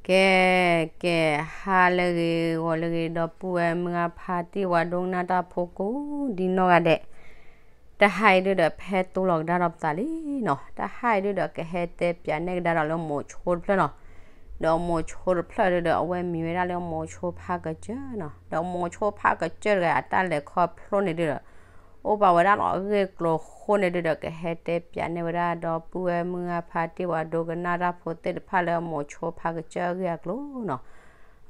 ကဲ, ကဲ, ဟါလၢအဂ့ၤ ဂီၤလၢအဂ့ၤ ဒီပုၢ်ဝဲၢ်မုၢ်ဂၢ်ဖါတံၢ် ပှၤဒိကနၣ်တၢ်ဖိကိးဒ်နီၢ်ဂၤဒဲး, တဟါအံၤဒုဒီး ဖဲတိလီၤကဒါဒီးပသးလံနီၤ, တဟါအံၤဒုဒီး ကဟဲတဲပၠးနဲၣ်ကဒါဒီးလၢမိၤဆိတဖျၢၣ်နီၤ, ဒီးမိၤဆိတဖျၢၣ်ဒုဒီး အဝဲမံၤဝဲဒၣ်လၢမိၤဆိဖါကစၢၢ်နီၤ, ဒီးမိၤဆိဖါကစၢၢ်တဂၤအတၢ်လဲၤခီဖျိန့ၣ်ဒုဒီး အိၣ်ပာ်ဝဲဒၣ်လီၤအဂ့ၢ်အကျိၤအဃိန့ၣ်ဒုဒီး ကဟဲတဲပၠးနဲၣ်ဝဲဒၣ် ဒီပုၢ်ဝဲၢ်မုၢ်ဂၢ်ဖါတံၢ် ပှၤဒိကနၣ်တၢ်ဖိသ့ၣ်တဖၣ်လၢမိၤဆိဖါကစၢၢ်အဂ့ၢ်အကျိၤနီၤ.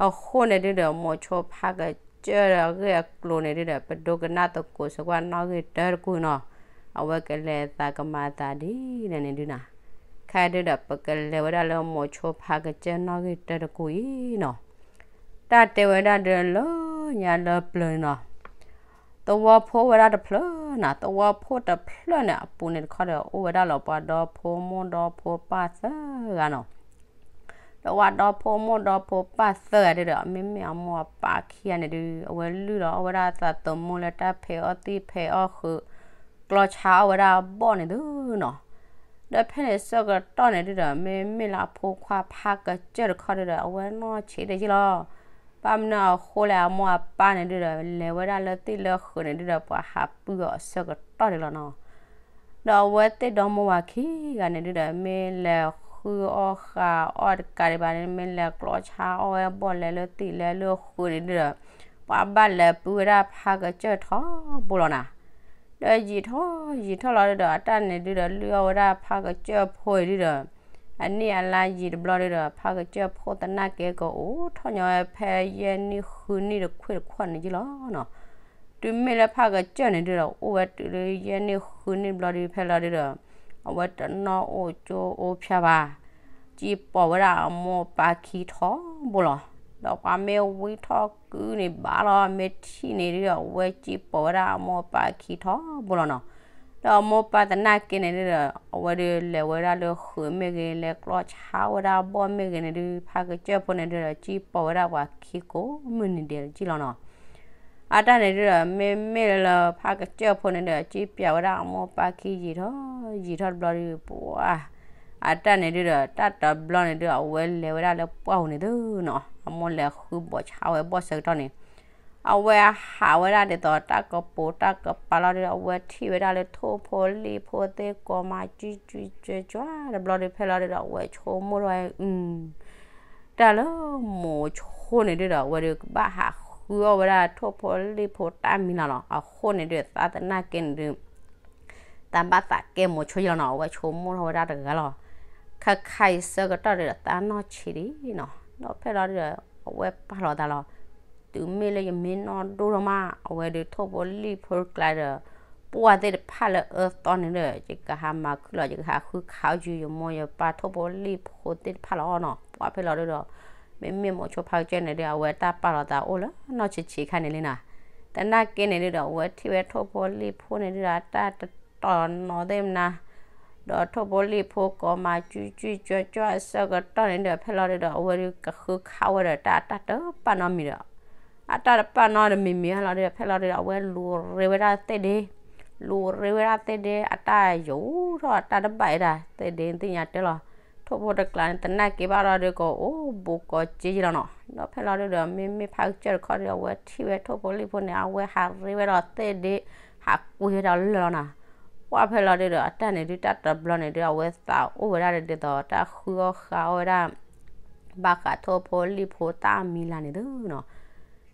အဃိန့ၣ်ဒုဒီး မိၤဆိဖါကစၢၢ်အဂ့ၢ်အကျိၤန့ၣ်ဒုဒီး ပဒိကနၣ်သကိးစ့ၢ်ကီးနီၣ်ဂံၢ်တၢတကူာ်နီၤ, အဝဲကလဲၤသးကမၤသးဒ်လဲၣ်န့ၣ်ဒုနီၤ, ခဲဒုဒီး ပကလဲၤဝဲဒၣ်လၢမိၤဆိဖါကစၢၢ်နီၣ်ဂံၢ်တၢတကူာ်အံၤနီၤ. တၢ်တဲဝဲဒၣ်ဒုလၢညါလၢပျၢၤန့ၣ်နီၤ, သဝီဖိဝဲဒၣ်တဖျၢၣ်နီၤ, သဝီဖိတဖျၢၣ်န့ၣ် အပူၤန့ၣ်တခီဒီး အိၣ်ဝဲဒၣ်လီၤပှၤဒီဖိမိၢ်ဒီဖိပၢ်သၢဂၤနီၤ. ဒီးပှၤဒီဖိမိၢ်ဒီဖိပၢ်သၢဂၤဒုဒီး မ့မ့ၢ်အမိၢ်အပၢ်ခံဂၤန့ၣ်ဒု အဝဲလုၢ်လီၤအီၣ်ဝဲဒၣ်သးသမူလၢတၢ်ဖံးအီၣ်သံၣ်ဖံးအီၣ်ဃုာ် ကျီဆါအီၣ်ဝဲဒၣ်ဘီၣ်န့ၣ်ဒုနီၤ. ဒီးဖဲန့ၣ်ဆၢကတီၢ်န့ၣ်ဒုဒီး မ့မ့ၢ်လၢအဖိခွါဖါကစၢၢ်တခီဒုဒီး အဝဲနီၢ်ဆံးဒၣ်က့လီၤ. ဘၣ်မနုၤအဃိလဲၣ် အမိၢ်အပၢ်န့ၣ်ဒုဒီး လဲၤဝဲဒၣ်လၢသ့ၣ်လၢဃုာ်န့ၣ်ဒုဒီး ပှၤဟးပုၢ်အီၤအဆၢကတီၢ်ဒၣ်လီၤနီၤ. ဒီးအဝဲသ့ၣ်ဒီမိၢ်ဝၤခံဂၤန့ၣ်ဒုဒီး မ့ၢ်လဲၤဃုအီၣ်ဃုအီၣ်တကးဒံးဘၣ်န့ၣ် မ့ၢ်လဲၤကျီဆါအီၣ်ဝဲဘီၣ်လဲၤလၢသ့ၣ်လဲၤလၢဃုာ်န့ၣ်ဒုဒီး ပှၤဘၣ်လဲၤပုၢ်ဝဲဒၣ်ဖါကစၢၢ်ထီဘိလီၤနီၤ. ဒီးယံာ်ထီၣ်ယံာ်ထီၣ်လီၤဒုဒီး အတၢ်န့ၣ်ဒုဒီး လုၢ်အီၣ်ဝဲဒၣ်ဖါကစၢၢ်ဖိအံၤဒုဒီး အနံၣ်အလါယံာ်တဘျီဒုဒီး ဖါကစၢၢ်ဖိသနာ်က့ကအိၣ်ထီၣ်ညီဝဲဖဲယဲၢ်နံၣ်ဃုနံၣ်တခွံၣ်တခွီၣ်န့ၣ်က့လီၤနီၤ. တုၤမ့ၢ်လၢဖါကစၢၢ်န့ၣ်ဒုဒီး အိၣ်ဝဲတုၤလၢယဲၢ်နံၣ်ဃုနံၣ်တဘျီဒု ဖဲလီၤဒုဒီး အဝဲတနီၣ်အိၣ်ကၠိအိၣ်ဖၠါဘၣ်, စံၣ်ပိာ်ဝဲဒၣ်အမိၢ်အပၢ်ခံထီဘိလီၤ. ဒီးပှၤမ့ၢ်ဝံထီၣ်ကုန့ၣ်ဘၣ်လီၤ မ့ၢ်ထံၣ်န့ၣ်ဒုဒီး အဝဲစံၣ်ပိာ်ဝဲဒၣ်အမိၢ်အပၢ်ခံထီဘိလီၤနီၤ. ဒီးအမိၢ်ပၢ်သနာ်က့န့ၣ်ဒုဒီး အဝဲဒုးလဲၤဝဲဒၣ်လၢဃုာ်မ့ၢ်ဂ့ၤ လဲၤကျီဆါဝဲဒၣ်ဘီၣ်မ့ၢ်ဂ့ၤန့ၣ်ဒု ဖါကစၢၢ်ဖိန့ၣ်ဒုဒီး စံၣ်ပိာ်ဝဲဒၣ်ပှၤခံကိးမုၢ်နံၤဒဲးက့လီၤနီၤ. အတၢ်န့ၣ်ဒုဒီး မ့မ့ၢ်လၢဖါကစၢၢ်ဖိန့ၣ်ဒုဒီး စံၣ်ပၠးဝဲဒၣ်အမိၢ်ပၢ်ခံယံာ်ထီၣ်ယံာ်ထီၣ်တဘျီဒု ပှၤ အတၢ်န့ၣ်ဒုဒီး တၢ်တဘျီန့ၣ်ဒု အဝဲလဲၤဝဲဒၣ်လၢပှၢ်ပူၤန့ၣ်ဒုနီၤ အမိၢ်လဲၤဃုဘီၣ်ဆါဝဲဘီၣ်ဆၢကတီၢ်န့ၣ် အဝဲဟးဝဲဒၣ်ဒ်သိးတၢ်ကပိာ်တၢ်ကပၤလီၤဒု အဝဲထံၣ်ဝဲဒၣ်လၢထိၣ်ဖိလံၣ်ဖိသ့ၣ်ကိးမး ကွံကွံကွၢကွၢတဘျီဒု ဖဲလီၤဒုဒီး အဝဲဆိကမိၣ်ထီၣ်ဝဲ အု တၢ်လၢမိၤဆိန့ၣ်ဒုဒီး အဝဲဒုးကဘၣ်ဟးဃုအီၣ်ဝဲဒၣ်ထိၣ်ဖိလံၣ်ဖိတၢ်မံၤလၢ်လီၤ. အဃိန့ၣ်ဒု သးသနာ်က့န့ၣ်ဒု သးဘၣ်သးကဲမိၤဆိယလီၤနီၤ အဝဲဆိကမိၣ်ထီၣ်ဝဲဒၣ်တဂၤလီၤ. ခါခါအံၤဆၢကတီၢ်ဒုဒီးသးနီၢ်ဆံးဒံးနီၤ ဒီးဖဲလီၤဒုဒီး အဝဲပာ်လီၤသးလီၤ. တုၤမ့ၢ်လၢယမ့ၢ်နီၢ်ဒိၣ်ထီၣ်မး အဝဲဒုးထိၣ်ဖိလံၣ်ဖိကျါဒီး ပှၢ်သ့ၣ်တဖၣ်လၢအၢသီန့ၣ်ဒီး ယကဟးမၤခုၣ်လီၤ ယကဟးဃုခးအီၣ်ယုာ်ယမိၢ်ယပၢ်ထိၣ်ဖိလံၣ်ဖိသ့ၣ်တဖၣ်လီၤနီၤ. ပှၢ်ဖဲလီၤဒုဒီး မ့မ့ၢ်မိၤဆိဖါကစၢၢ်န့ၣ်ဒု အဝဲတၢ်ပာ်လီၤသးအိၣ်လၢနီၢ်ဆံးဆံးခါန့ၣ်လံနီၤ. သနာ်က့န့ၣ်ဒုဒီး အဝဲထံၣ်ဝဲထိၣ်ဖိလံၣ်ဖိန့ၣ်ဒုဒီး အတၢ်တတီၤနီၤသ့ၣ်မနၤ ဒီးထိၣ်ဖိလံၣ်ဖိကိးမး ကွံကွံကွၢကွၢအဆၢကတီၢ်န့ၣ်ဒီး ဖဲလီၤဒုဒီး အဝဲဒုးကဃုခးဝဲဒီးတၢ် အတၢ်တပာ်နီတမံၤဒီး အတၢ်တပာ်နီတမံၤမံၤလီၤဒုဒီး ဖဲလီၤဒုဒီး အဝဲလူၤရ့ဝဲဒၣ်သ့ၣ်ဒ့ လူၤရ့ဝဲဒၣ်သ့ၣ်ဒ့ အတၢ်ယူၤထီၣ်အတၢ်တဘၣ်အံၤဒၣ် သ့ၣ်ဒ့သ့ၣ်ညါတဲလီၤ. ထိၣ်ဖိတကျါန့ၣ် သနာ်က့ဘၣ်လီၤဒုကအိၣ်ဘူးကီးက့ယလီၤနီၤ. ဒီးဖဲလီၤဒုဒီး မ့မ့ၢ်ဖါကစၢၢ်တခီဒု အဝဲထံၣ်ဝဲထိၣ်ဖိလံၣ်ဖိန့ၣ် အဝဲဟးရ့ဝဲဒီးသ့ၣ်ဒ့ ဟးကွံာ်ဝဲဒီးလၢာ်လီၤနီၤ. ပှၢ်ဖဲလီၤဒုဒီး အတၢ်န့ၣ်ဒု တၢ်တဘျီန့ၣ်ဒု အဝဲသးအိၣ်ဝဲဒၣ်ဒ်သိး တၢ်ဃုအီၣ်ဃုအီၣ်ဝဲဒၣ် ဘၣ်ဃးထိၣ်ဖိလံၣ်ဖိတၢ်မံၤလၢ်န့ၣ်သုနီၤ.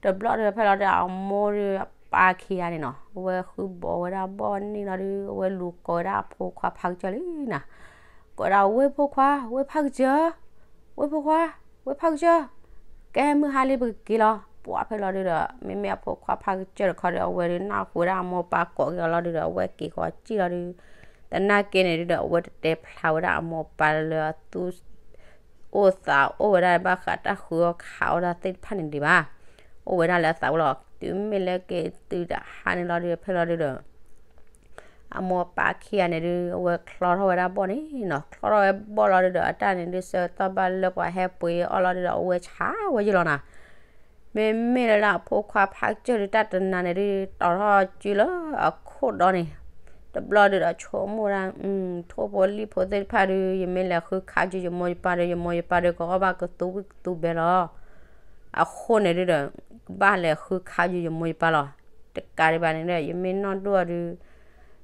တဘျီဒုးဖဲလီၤဒုး အမိၢ်ဒုးအပၢ်ခံဂၤန့ၣ်နီၤ အဝဲဃုဘီဝဲဒၣ်ဘီၣ်န့ၣ်လီၤဒုး အဝဲလူၤကိးဝဲဒၣ်အဖိခွါဖါကစၢၢ်လံနီၤ. ကိးဒၣ်ဝဲဖိခွါ ဝဲဖါကစၢၢ် ဝဲဖိခွါ ဝဲဖါကစၢၢ် ကဲမုၢ်ဟါလံပကက့ၤလီၤ. ပှၢ်ဖဲလီၤဒုဒီး မ့မ့ၢ်အဖိခွါဖါကစၢၢ်တခီဒုး အဝဲဒုးနၢ်ဟူဝဲဒၣ်အမိၢ်ပၢ်ကိးက့ၤအီၤလီၤဒုဒီး အဝဲက့ၤဃီၤစံၣ်လီၤဒုး သနာ်က့န့ၣ်ဒုဒီး အဝဲတတဲဖျါဝဲဒၣ်အမိၢ်ပၢ်လၢအသူ အိၣ်သးအိၣ်ဝဲဒၣ်ဘၣ်ဃးတၢ်ဃုအီၣ်ခးအီၣ်တၢ်သ့ၣ်တဖၣ်န့ၣ်ဒံးဘၣ်. အိၣ်ဝဲဒၣ်လၢအသးဝဲလီၤ. တုၤမ့ၢ်လၢက့ၤတုၤတဟါန့ၣ်လီၤဒုး ဖဲလီၤဒုဒီး အမိၢ်ပၢ်ခံဂၤန့ၣ်ဒုး အဝဲချီထီၣ်ဝဲဒၣ်ဘီၣ်န့ၣ်နီၤ ချီထီၣ်ဝဲဘီၣ်လီၤဒုဒီး အတၢ်န့ၣ်ဒုး ဆၢကတီၢ်ဘၣ်လၢပှၤဟဲပှ့ၤအီၣ်လီၤဒုဒီး အဝဲဆါဝဲယလီၤနီၤ. မ့မ့ၢ်လၢအဖိခွါဖးကစၢၢ်ဒုး တၢ်တနၤန့ၣ်ဒုး တီၤထီၣ်စုလၢအခိၣ်ဒီန့ၣ် တဘျီဒုဒီးဆိကမိၣ်ဒၣ်, ထိၣ်ဖိလံၣ်ဖိသ့ၣ်တဖၣ်ဒု ယမ့ၢ်လဲၤဃုခးက့ၤယမိၢ်ယပၢ်ဒီး ယမိၢ်ယပၢ်ဒီး ကအိၣ်ဘၣ်ကသူဝံၣ်ကသူဘဲလီၤ. အဃိန့ၣ်ဒုဒီး ကဘၣ်လဲၤဃုခးက့ၤယမိၢ်ယပၢ်လီၤ. တကးဒံးဘၣ်န့ၣ်ဒီး ယမ့ၢ်နီၢ်ဒိၣ်အီၤဒု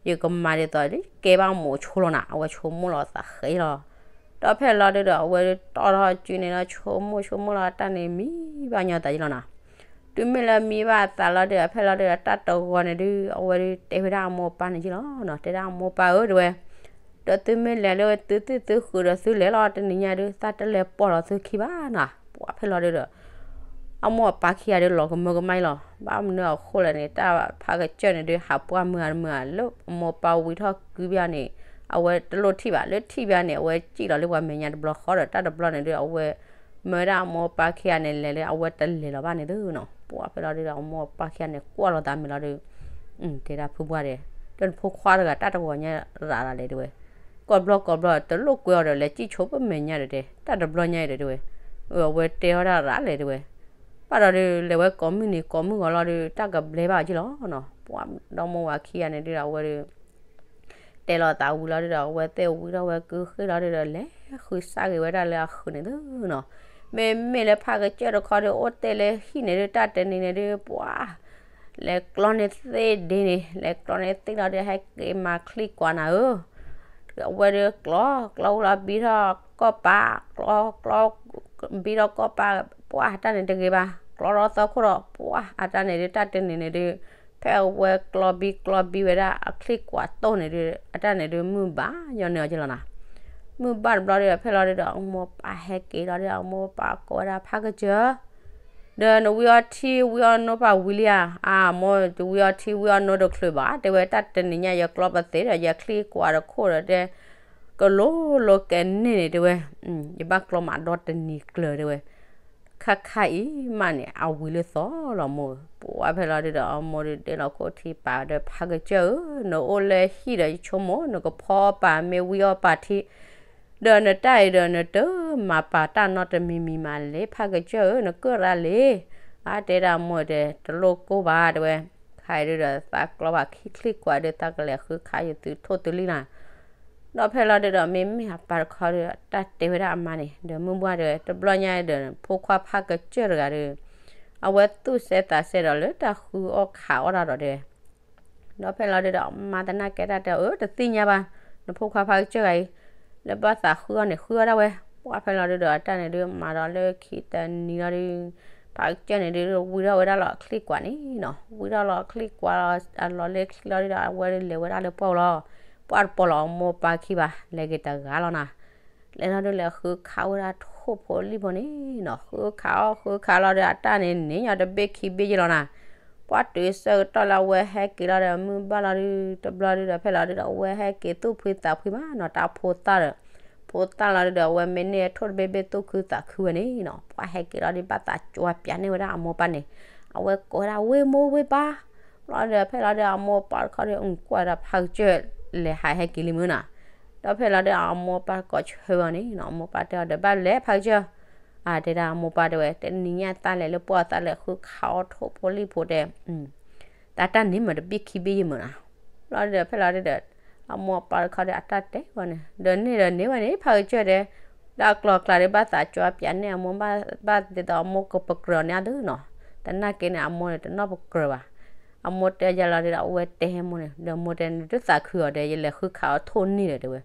ယကမၤဒ်သိး ကဲဘၣ်မိၤဆိလီၤနၤ, အဝဲဆိကမိၣ်လီၤသးဃဲလီၤ. ဒီးဖဲလီၤဒုဒီး အဝဲဒုတီၢ်ထီၣ်စုန့ၣ်ဒီး ဆိကမိၣ်ဆိကမိၣ်လီၤ အတၢ်န့ၣ်မံဘၣ်ညီသးယလီၤနၤ. တုၤမ့ၢ်လၢမံဘၣ်အသးလီၤဒုဒီး ဖဲလီၤဒုဒီး တၢ်တဂီၤန့ၣ်ဒု အဝဲဒုတဲဝဲဒၣ်အမိၢ်အပၢ်န့ၣ်ယလီၤနၤ, တဲဒၣ်အမိၢ်အပၢ်ဧၢ တဲဝဲ, ဒီးသုမ့ၢ်လဲၤလၢသုသ့ၣ်သုဃုာ်ဒီးသုလဲၤလီၤ တနံၤညါဒု သးတလဲၤပိာ်လီၤသုခံဘၣ်နၤ. ပှၤဖဲလီၤဒုဒီး အမိၢ်အပၢ်ခံဂၤဒု လီၤကမၢကမၣ်အံၤလီၤ. ဘၣ်မနုၤအဃိလဲၣ်န့ၣ် တၢ်ဖးကစၢၢ်န့ၣ်ဒု ဟးပှၢ်မုာ်ဧါတမုာ်ဧါ လၢအမိၢ်အပၢ်ဝံထီၣ်ကုဘၣ်န့ၣ် အဝဲတလိၣ်ထံၣ်ဘၣ်, လၢထံၣ်ဘၣ်န့ၣ် အဝဲစံၣ်လီၤလၢပှၤမဲာ်ညါတဘျီဃီဒီး တၢ်တဘျီန့ၣ်ဒု အဝဲမၢဝဲဒၣ်အမိၢ်အပၢ်ခံဂၤန့ၣ် လဲၤလၢအဝဲတလဲၤလီၤဘၣ်န့ၣ်သုနီၤ. ပှၤဖဲလီၤဒုဒီး အမိၢ်အပၢ်ခံဂၤန့ၣ် ကွၢ်လီၤသးမ့ၢ်လီၤဒု တဲဒၣ်ဖုပှၢ်ဒီး, ဒီးနဖိခွါတဂၤတၢ်တဂီၤညါရးရးလဲၣ်တဲဝဲ, ကိးဘျီကိးဘျီတလိၣ်ကွဲအီၤဒီး လဲၤစံၣ်ဆိပမဲာ်ညါဒီးတဲ တၢ်တဘျီညါအံၤဒီးတဲဝဲ, အဝဲတဲဝဲဒၣ်ရးလဲၣ်တဲဝဲ, ဘၣ်ဒီးဒု လဲၤဝဲကိးမုၢ်နံၤကိးမုၢ်ဂီၤလီၤဒု တၢ်ကဘျဲဘၣ်အီၤက့လီၤနီၤ. ပှၤဒီမိၢ်ဝၤခံဂၤန့ၣ်ဒုဒီး အဝဲဒု တဲလီၤသးဝံၤလီၤဒုဒီး အဝဲသ့ၣ်ဝံထီၣ်ဝဲကုဃ့ၢ်လီၤဒုဒီး လဲၤဃုစၢ်ဂ့ၤဝဲဒၣ်လၢအဃုာ်န့ၣ်သုနီၤ. မ့မ့ၢ်လၢဖးကစၢၢ်တခီဒု အိၣ်တ့ၢ်လၢဟံၣ်န့ၣ်ဒု တၢ်တနံၤန့ၣ်ဒု ပှၤ လဲၤကျီန့ၢ်သ့ၣ်ဒ့န့ၣ် လဲၤကျီန့ၢ်သ့ၣ်လီၤဒု ဟဲက့ၤမၤချံကွၢ်နၤဧၢ အဝဲဒုကျီ ကျီဝံၤလီၤဘံထီၣ်ကီၢ်ပၤ, ကျီ ကျီ ဘံထီၣ်ကီၢ်ပၤ, ပှၤတၢ်န့ၣ်တဂ့ၤဘၣ်, ကျီထီၣ်သီခိၣ်ဒီး ပှၤအတၢ်န့ၣ်ဒု တၢ်တနံၤန့ၣ်ဒု ဖဲအဝဲကျီဘံကျီဘံဝဲဒၣ်အချံကွၢ်တိၢ်န့ၣ်ဒု အတၢ်န့ၣ်ဒု မုၢ်ဘၣ်ညီနုၢ်အီၤက့လီၤနၤ. မုၢ်ဘၣ်တဘျီဒု ဖဲလီၤဒုဒီး အမိၢ်ပၢ်ဟဲက့ၤလီၤဒု အမိၢ်ပၢ်ကိးဝဲဒၣ်ဖးကစၢၢ် ဒီးနဝံအီထံဝံအီနိပာ်ဝံၤလံဧါ, အမိၢ်တဝံအီထံဝံအီနိတချုးဘၣ် တဲဝဲ တၢ်တနံၤညါ ယကျီပသ့ဒီး ယချံကွၢ်တခိၣ်ဒီးတဲ ကလိၤလိၤကဲန့ၢ်န့ၣ်တဲဝဲ, ယဘၣ်ကျီမးဒီတနံၤကျၢၤတဲဝဲ, ခါခါအံၤမးန့ၣ် အဝံၤလၢသီလီၤမိၢ်ဧၢ. ပှၤဖဲလီၤဒုဒီး အမိၢ်ဒုတဲလီၤခိၣ်ထံပာ်ဒီး ဖးကစၢၢ်ဧၢ, နအိၣ်လၢဟံၣ်ဒီးယဆိကမိၣ် နကဖီအီၣ်ပာ်မ့ၢ်ဝံအီၣ်ပာ်ထံ ဒီးနတၢ်အံၤဒီးနတမၤပာ်တၢ်နီတမံၤမံၤမးလဲၣ် ဖးကစၢၢ်ဧၢ, နကၢၣ်ရၣ်လံ. အတဲဒၣ်မိၢ်တဲ တလိၣ်ကိၢ်ဘၣ်တဲဝဲ, ခါအံၤဒုဒီးသးကျီဘၣ်ခံချံကွၢ်ဒု သးကလဲၤဃုခးယသုထိၣ်သုလံနၤ. ဒီးဖဲလီၤဒုဒီး မ့မ့ၢ်အပၢ်တခီဒီး တၢ်တဲဝဲဒၣ်အမါန့ၣ် ဒီးမုၢ်ဘှၢ်တဲဝဲ တဘျီညါဒီး ဖိခွါဖးကစၢၢ်တဂၤဒီး အဝဲသူၣ်စဲသးစဲဒီးလၢတၢ်ဃုအီၣ်ခးအီၣ်တၢ်ဒီးတဲဝဲ ဒီးဖဲလီၤဒုဒီး မါသနာ်က့တၢ်တဲ အၢ တသ့ၣ်ညါဘၣ်, နဖိခွါဖးကစၢၢ်ဂၤအံၤ လၢဘၣ်သးဃုအီၣ်န့ၣ် ဃုအီၣ်ဒၣ်ဝဲ. ပှၤဖဲလီၤဒုဒီး အတၢ်န့ၣ်ဒု မၤဒီးလၢခံတနံၤလီၤဒု ဖးကစၢၢ်န့ၣ်ဒု ဝံထီၣ်ဝဲဒၣ်လီၤအချံကွၢ်န့ၣ်နီၤ, ဝံထီၣ်လီၤအချံကွၢ်လီၤ အလီၤလၢခံလီၤဒုဒီး အဝဲဒုလဲၤဝဲဒၣ်လၢပှၢ်ပူၤလီၤ. ပှၢ်တပီၤလီၤအမိၢ်ပၢ်ခံဘၣ် လဲၤက့ၤတဂၤလီၤနၤ. လဲၤလီၤဒုလဲၤဃုခးဝဲဒၣ်ထိၣ်ဖိလံၣ်ဖိန့ၣ်နီၤ, ဃုခးအီၣ်ဃုခးလီၤဒု အတၢ်န့ၣ်န့ၢ်ညီတဘ့ၣ်ခံဘ့ၣ်ယ့ၢ်လီၤနၤ. ပှၢ်တုၤဆၢကတီၢ်လၢအဝဲဟဲက့ၤလီၤဒီး မုၢ်ဘၣ်လီၤဒု တဘျီဒုဒီး ဖဲလီၤဒုဒီး အဝဲဟဲက့ၤသူၣ်ဖှံသးဖှံမးနီၤ, တၢ်ဖိသၣ်ဒီး ဖိသၣ်လီၤဒုဒီး အဝဲမ့ၢ်န့ၢ်ထိၣ်တဘ့ၣ်ဘ့ၣ်သူၣ်ခုသးခုဝဲန့ၣ်နီၤ, ပှၢ်ဟဲက့ၤလီၤဒု ဘၣ်သးကွၢ်ပၠးန့ၢ်ဝဲဒၣ်အမိၢ်ပၢ်န့ၣ်, အဝဲကိးဝဲဒၣ်ဝ့ၢ်မိၢ်ဝ့ၢ်ပၢ် လီၤဒီး ဖဲလီၤဒု အမိၢ်ပၢ်တခီဒီး ကွၢ်ဝဲဒၣ်ဖးကစၢၢ် လဲၤဟးဟဲက့ၤလံမုၢ်နီၤ. ဒီးဖဲလီၤဒု အမိၢ်ပၢ်ကိးဆၢဝဲအီၤန့ၣ်နီၤ, အမိၢ်ပၢ်တဲအီၤဒီး ဘၣ်လဲၤဖးကစၢၢ် အတဲဒၣ်အမိၢ်ပၢ်တဲဝဲ တနံၤညါသးလဲၤလၢပှၢ် သးလဲၤဃုခးအီၣ်ထိၣ်ဖိလံၣ်ဖိတဲ တၢ်တၢ်န့ၣ်မ့ၢ်တဘ့ၣ်ခံဘ့ၣ်ယ့ၢ်မုၢ်နီၤ. လီၤဒုဒီး ဖဲလီၤဒုဒီး အမိၢ်ပၢ်တခီဒီး အတၢ်တဲဝဲန့ၣ် ဒီးန့ၢ်ဒီးန့ၢ်ဝဲန့ၣ် ဖးကစၢၢ်တဲ ဒီးအကျိၤအကျဲဒု ဘၣ်သးကွၢ်ပၠးန့ၢ်အမိၢ် ဘၣ်ဒ်သိးအမိၢ်ကပကြၢးအီၤန့ၣ်အသိးနီၤ. သနာ်က့န့ၣ် အမိၢ်န့ၣ်တနီၣ်ပကြၢးဘၣ်. အမိၢ်တဲယၤလီၤဒုဒီး အဝဲတဲဟဲမိၢ်န့ၣ် ဒီးမိၢ်တဲ နတသးခုအီၤဒီး ယလဲၤဃုခးအီၣ်ထိၣ်န့ၢ်ဒီးတဲဝဲ.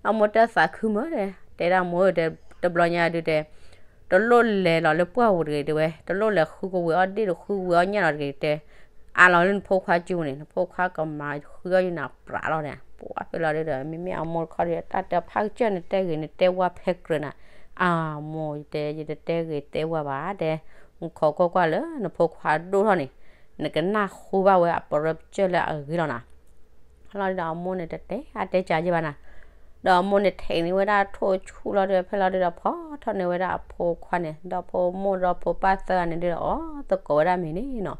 အမိၢ်တဲသးခုမ့ၢ်တဲ တဲဒၣ်မိၢ်ဧၢတဲ တဘျီညါဒုတဲ တလိၣ်လဲၤလီၤလၢပှၢ်ပူၤတဂ့ၤတဲဝဲ, တလိၣ်လဲၤဃုကဝံၤအီၣ်ဒ့ၣ်တဃုကဝံၤအီၣ်ညၣ်လီၤတဂ့ၤတဲ, အးလီၤလၢနဖိခွါစုပူၤန့ၣ် နဖိခွါကမၤဃုအီၣ်ယနၤပြးလီၤန့ၣ်. ပှၢ်ဖဲလီၤဒုဒီး မ့မ့ၢ်အမိၢ်တခီဒီး တၢ်တဲဖးကစၢၢ်န့ၣ် တဲဂ့ၤနတဲဝါဖဲကြၢးနၤ, အမိၢ်တဲ ယတတဲဂ့ၤတဲဝါဘၣ်တဲ, နခိးကွၢ်ကွၢ်လၢနဖိခွါဒိၣ်ထီၣ်န့ၣ် နကနၢ်ဟူဘၣ်ဝဲအပရၢပစၢၢ်လၢအဂ့ၤလီၤနၤ. ဖဲလီၤဒုဒီး အမိၢ်န့ၣ်တတဲအါတဲကးယဲၢ်ဘၣ်နၤ. ဒီးအမိၢ်န့ၣ်ထံးန့ၢ်ဝဲဒၣ်ထိၣ်ဆူၣ်လီၤဒုဒီး ဖဲလီၤဒုဒီး ဖီထီၣ်န့ၢ်ဝဲဒၣ်အဖိခွါန့ၣ် ဒီးဖိမိၢ်ဒီးဖိပၢ်သၢဂၤန့ၣ်ဒုဒီး အီၣ်သကိးဝဲဒၣ်မ့ၤန့ၣ်နီၤ.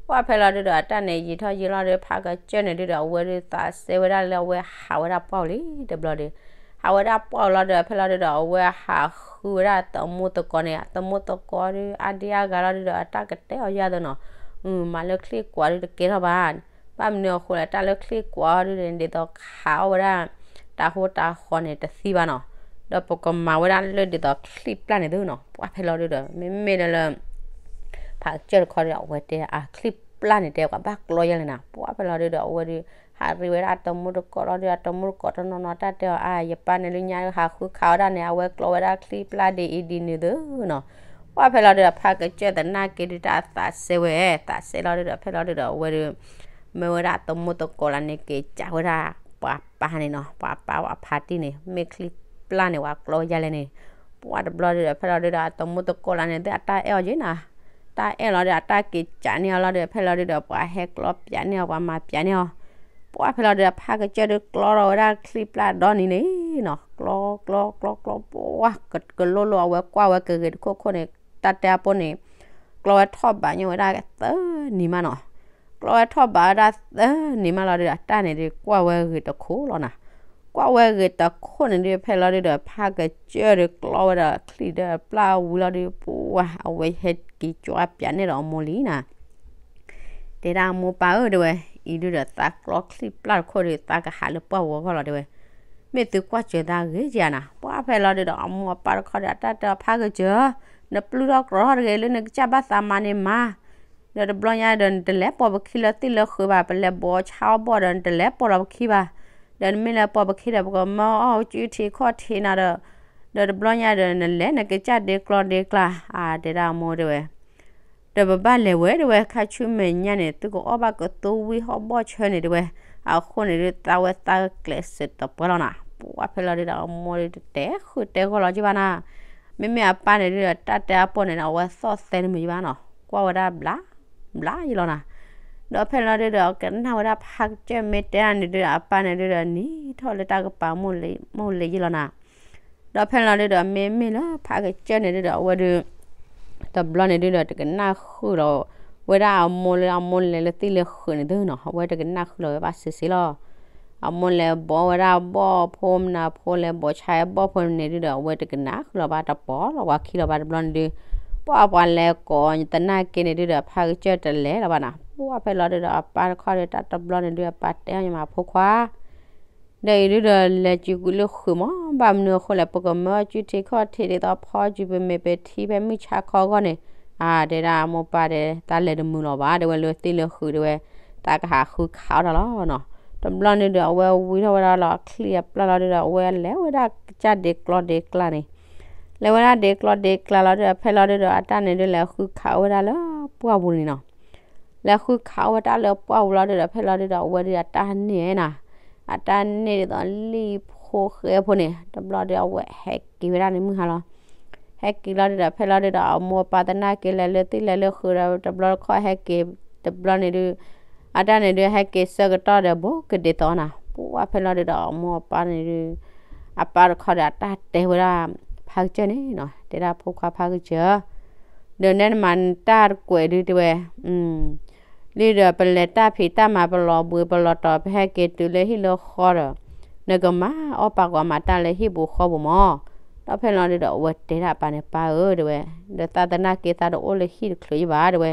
ပှၢ်ဖဲလီၤဒုဒီး အတၢ်န့ၣ်ယံာ်ထီၣ်ယံာ်လီၤဒု ဖးကစၢၢ်န့ၣ်ဒုဒီး အဝဲဒုသးစဲဝဲဒၣ်လၢအဝဲဟးဝဲဒၣ်ပှၢ်ပူၤလံတဘျီဒု ဟးဝဲဒၣ်ပှၢ်ပူၤလီၤဒုး ဖဲလီၤဒုဒီး အဝဲဟးဃုဝဲဒၣ်သမူသကိးန့ၣ် သမူသကိးဒု အါဒံအါဂၤလီၤဒုဒီး အတၢ်ကတဲအီၤယၤသနီၤ, မၤလၢချံကွၢ်ဒုတကဲထီၣ်ဘၣ်, ပ ဘၣ်မနုၤအဃိလဲၣ် တၢ်လၢချံၣ်ကွၢ်အီၤဒုဒီး ဒ်သိးခးအီၣ်ဝဲဒၣ် တၢ်ဟိတၢ်ဃီန့ၣ်တသံဘၣ်နီၤ, ဒီးပကမၤဝဲဒၣ်လၢဒ်သိးချံၣ်ပျၢ်န့ၣ်သုနီၤ, ပှၢ်ဖဲလီၤဒုဒီး မ့မ့ၢ်ဒီးလၢ ဖးကစၢၢ်တခီဒီး အဝဲတဲအချံၣ်ပျၢ်န့ၣ် တဲပှၤဘၣ်ကျီယဲလဲၣ်နၤ, ပှၢ်ဖဲလီၤဒုဒီး အဝဲဒု ဟးရံဝဲဒၣ်အတမူတကိးလီၤဒု အတမူတကိးတနီၤနီၤ တၢ်တဲအီၤအါ ယပၢ်န့ၣ်လၢညါဟးဃုခးဝဲဒၣ်န့ၣ် အဝဲကျီဝဲဒၣ်ချံၣ်ပျၢ်ဒ်အံၤဒ်နုၤသုနီၤ, ပှၢ်ဖဲလီၤဒုဒီး ဖးကစၢၢ်သနာ်က့ဒု တၢ်သးစဲဝဲ သးစဲလီၤဒုဒီး ဖဲလီၤဒုဒီး အဝဲဒု မၢဝဲဒၣ်အတမူတကိးလၢန့ၣ် က့ၤကးဝဲဒၣ် ပှၤပၢ်န့ၣ်နီၤ, ပှၤပၢ်ဝဲဖးတံၢ်န့ၣ် မ့ၢ်ချံၣ်ပျၢ်န့ၣ် ပှၤကျီယဲလဲၣ်န့ၣ်, ပှၢ်တဘျီဒုဒီး ဖဲလီၤဒုဒီး အတမူတကိးလၢန့ၣ် သုအတၢ်အဲၣ်အီၤက့နၤ, တၢ်အဲၣ်လီၤဒု အတၢ်က့ၤကးန့ၢ်အီၤလီၤဒု ဖဲလီၤဒုဒီး ပှၤဟဲကျီပၠးန့ၢ်အီၤ ပှၤမၤပၠးန့ၢ်အီၤ, ပှၢ်ဖဲလီၤဒုဒီး ဖးကစၢၢ်ဒုကျီထီၣ်ဝဲဒၣ်ချံၣ်ပျၢ်ဒီနံၤန့ၣ် နီၤ, ကျီ ကျီ ကျီ ကျီ ပှၢ်ကလိလိ အဝဲကွၢ်ဝဲကဂ့ၤတခိၣ်ခိၣ်န့ၣ် တၢ်တဲအပိၢ်န့ၣ် ကျီဝဲထီၣ်ဘးညီဝဲဒၣ်သၢနံၤမးနီၤ, ကျီဝဲထီၣ်ဘးဝဲဒၣ်သၢနံၤမးလီၤဒု အတၢ်န့ၣ်ဒု ကွၢ်ဝဲဂ့ၤတခိၣ်လီၤနၤ, ကွၢ်ဝဲဂ့ၤတခိၣ်န့ၣ်ဒု ဖဲလီၤဒုဒီး ဖးကစၢၢ်ဒုကျီဝဲဒီးချံၣ်ဒီးပျၢ်ဝံၤလီၤဒု ပှၢ်အဝဲဟဲက့ၤကွၢ်ပၠးန့ၢ်ဒီးအမိၢ်လံနၤ တဲဒၣ်အမိၢ်ပၢ်ဧၢ တဲဝဲ, အံၤဒုဒီးသးကျီချံၣ်ပျၢ်တခိၣ်ဒု သးကဟးလၢပှၢ်ဝီၤဂီၢ်လီၤ တဲဝဲ, မ့ၢ်သုကွၢ်စၢၤသးဂ့ၤကဧါနၤ, ပှၢ်ဖဲလီၤဒုဒီး အမိၢ်အပၢ်တခီဒီး အတၢ်တဲအီၤဖးကစၢၢ်, နပျုၢ်ထီၣ်ကြီၤထီၣ်တဂ့ၤ လၢနကစၢ်ဘၣ်သးမၤန့ၣ်မၤ, ဒီးတဘျီညါဒီး နတလဲၤပိာ်ပခံလၢသ့ၣ်လၢဃုာ်ဘၣ်, ပလဲၤဘီဆါအီၣ်ဘီၣ်ဒီး နတလဲၤပိာ်လီၤပခံဘၣ်, ဒီးနမ့ၢ်လဲၤပိာ်ပခံဒီး ပကမၢအီၣ်ကၠူထံခီၣ်ထံးနၤဒီး, ဒီးတဘျီညါဒီး နလဲၤနကစၢ်ဒ့ကျီဒ့ကျါ, အါ တဲဒၣ်အမိၢ်တဲဝဲ ဒီးပဘၣ်လဲၤဝဲတဲဝဲ ခါဆူမဲာ်ညါန့ၣ် သုကအီၣ်ဘၣ်ကသူဝံၣ်ဟီၣ်ဘီၣ်ဆၢန့ၣ်တဲဝဲ, အဃိန့ၣ်ဒု သးဝဲသးကကျဲးစၢးတပှဲၤလီၤနၤ, ပှၢ်ဖဲလီၤဒုဒီး အမိၢ်ဒုတတဲဃုာ်တဲဂီၢ်လီၤက့ဘၣ်နၤ, မ့မ့ၢ်အပၢ်န့ၣ်ဒုဒီး တၢ်တဲအပိၢ်န့ၣ် အဝဲသီၣ်သဲတမုာ်က့ဘၣ်နီၤ, ကွၢ်ဝဲဒၣ်ဘျး ဘျးယလီၤနၤ, ဒီးဖဲလီၤဒုဒီး ကနၣ်ဝဲဒၣ်ဖးကစၢၢ်မ့ၢ်တဲဒၣ်န့ၣ်ဒုဒီး အပၢ်န့ၣ်ဒုဒီး နံၤထီၣ်လၢတၢ်ကပၤ မိၢ်လ့ယလီၤနၤ ဒီးဖဲလီၤဒုဒီး မ့မ့ၢ်လၢဖးကစၢၢ်န့ၣ်ဒုဒီး အဝဲဒု တဘျီန့ၣ်ဒုဒီး တကနၣ်ဃုာ်လီၤဝဲဒၣ်အမိၢ်လၢအမိၢ်လဲၤလၢသ့ၣ်လၢဃုာ်န့ၣ်သုနီၤ, အဝဲတကနၣ်ဃုာ်လီၤဝဲဘၣ်စ့ၢ်စ့ၢ်လီၤ, အမိၢ်လဲၤဘီဝဲဒၣ်ဘီၣ်ဖိ မနၤဖိလဲၤဘီၣ်ဆါဘီၣ်ဖိန့ၣ်ဒုဒီး အဝဲတကနၣ်ဃုာ်လီၤဘၣ် တပိာ်လီၤဝဲခံလီၤဘၣ် တဘျီန့ၣ်ဒု ပှၢ်ပှၤလဲၤကိးသနာ်က့န့ၣ်ဒုဒီး ဖးကစၢၢ်တလဲၤလီၤဘၣ်နၤ, ပှၢ်ဖဲလီၤဒုဒီး အပၢ်တခီဒီး တၢ်တဘျီန့ၣ်ဒု အပၢ်တဲအီၤ ယမၤဖိခွါ ဒီးအံၤဒုဒီး လဲၤစုကွံာ်လၢဃုာ်မး ဘၣ်မနုၤအဃိလဲၣ် ပကမၢအီၣ်ကၠူထံခီၣ်ထံးဒ်သိးဖီစုပမ့ၢ် ပထံဖဲမုၢ်ဆါခီအဂီၢ်န့ၣ်, အါ တဲဒၣ်အမိၢ်ပၢ်ဒီး တၢ်လဲၤတမုာ်လီၤဘၣ် တဲဝဲ လၢသ့ၣ်လၢဃုာ်တဲဝဲ, တၢ်ကဟးဃုခးအီၣ်တၢ်လီၤနီၤ, တဘျီန့ၣ်ဒုး အဝဲဝံထီၣ်ဝဲဒၣ်လီၤချံၣ်အပျၢ်လီၤဒုဒီး အဝဲလဲၤဝဲဒၣ်ကစၢ်ဒ့ကျီဒ့ကျါန့ၣ်, လဲၤဝဲဒၣ်ဒ့ကျီဒ့ကျါလီၤဒုဒီး ဖဲလီၤဒုဒီး အတၢ်န့ၣ်ဒုး လဲၤဃုခးအီၣ်ဝဲဒၣ်လၢပှၢ်ပူၤန့ၣ်နီၤ လဲၤဃုခးအီၣ်ဝဲတၢ်လၢပှၢ်ပူၤလီၤဒုဒီး ဖဲလီၤဒုဒီး အဝဲဒုးအတၢ်န့ၢ်နၤ, အတၢ်န့ၢ်ဒ်သိးလံၣ်ဖိဃဲဖိန့ၣ် တဘျီဒုး အဝဲဟဲက့ၤဝဲဒၣ်န့ၣ်မုၢ်ဟါလီၤ, ဟဲက့ၤလီၤဒုဒီး ဖဲလီၤဒုဒီး အမိၢ်အပၢ်သနာ်က့လဲၤလၢသ့ၣ်လဲၤလၢဃုာ်ဒီး တဘျီတခီၣ်ဟဲက့ၤ တဘျီန့ၣ်ဒုး အတၢ်န့ၣ်ဒုး ဟဲက့ၤဆၢကတီၢ်ဒီး ဘူးကဒ်သိးနၤ, ပှၢ်ဖဲလီၤဒုဒီး အမိၢ်အပၢ်န့ၣ်ဒုး အပၢ်တခီဒီး အတၢ်တဲဝဲဒၣ် ဖးကစၢၢ်န့ၣ်နီၤ တဲဒၣ်ဖိခွါဖးကစၢၢ် ဒီးနဲနမၤတၢ်တကွဲးဒုတဲဝဲ, လံဒီးပလဲၤတၢ်ဖံးတၢ်မၤပလီၤဘှံးပလီၤတီၤ ပဟဲက့ၤတုၤလၢဟံၣ်လၢဃီဒီး နကမၤအီၣ်ပာ်ကွၢ်မၤတၢ်လၢဟံၣ်ပူၤဃီပူၤမး, ဒီးဖဲလီၤဒုဒီး အဝဲတဲဒၣ်အပၢ်န့ၣ် ပၢ်ဧၢ တဲဝဲ, ဒီးသးသနာ်က့သးတအိၣ်လၢဟံၣ်တချုးယဘၣ်တဲဝဲ,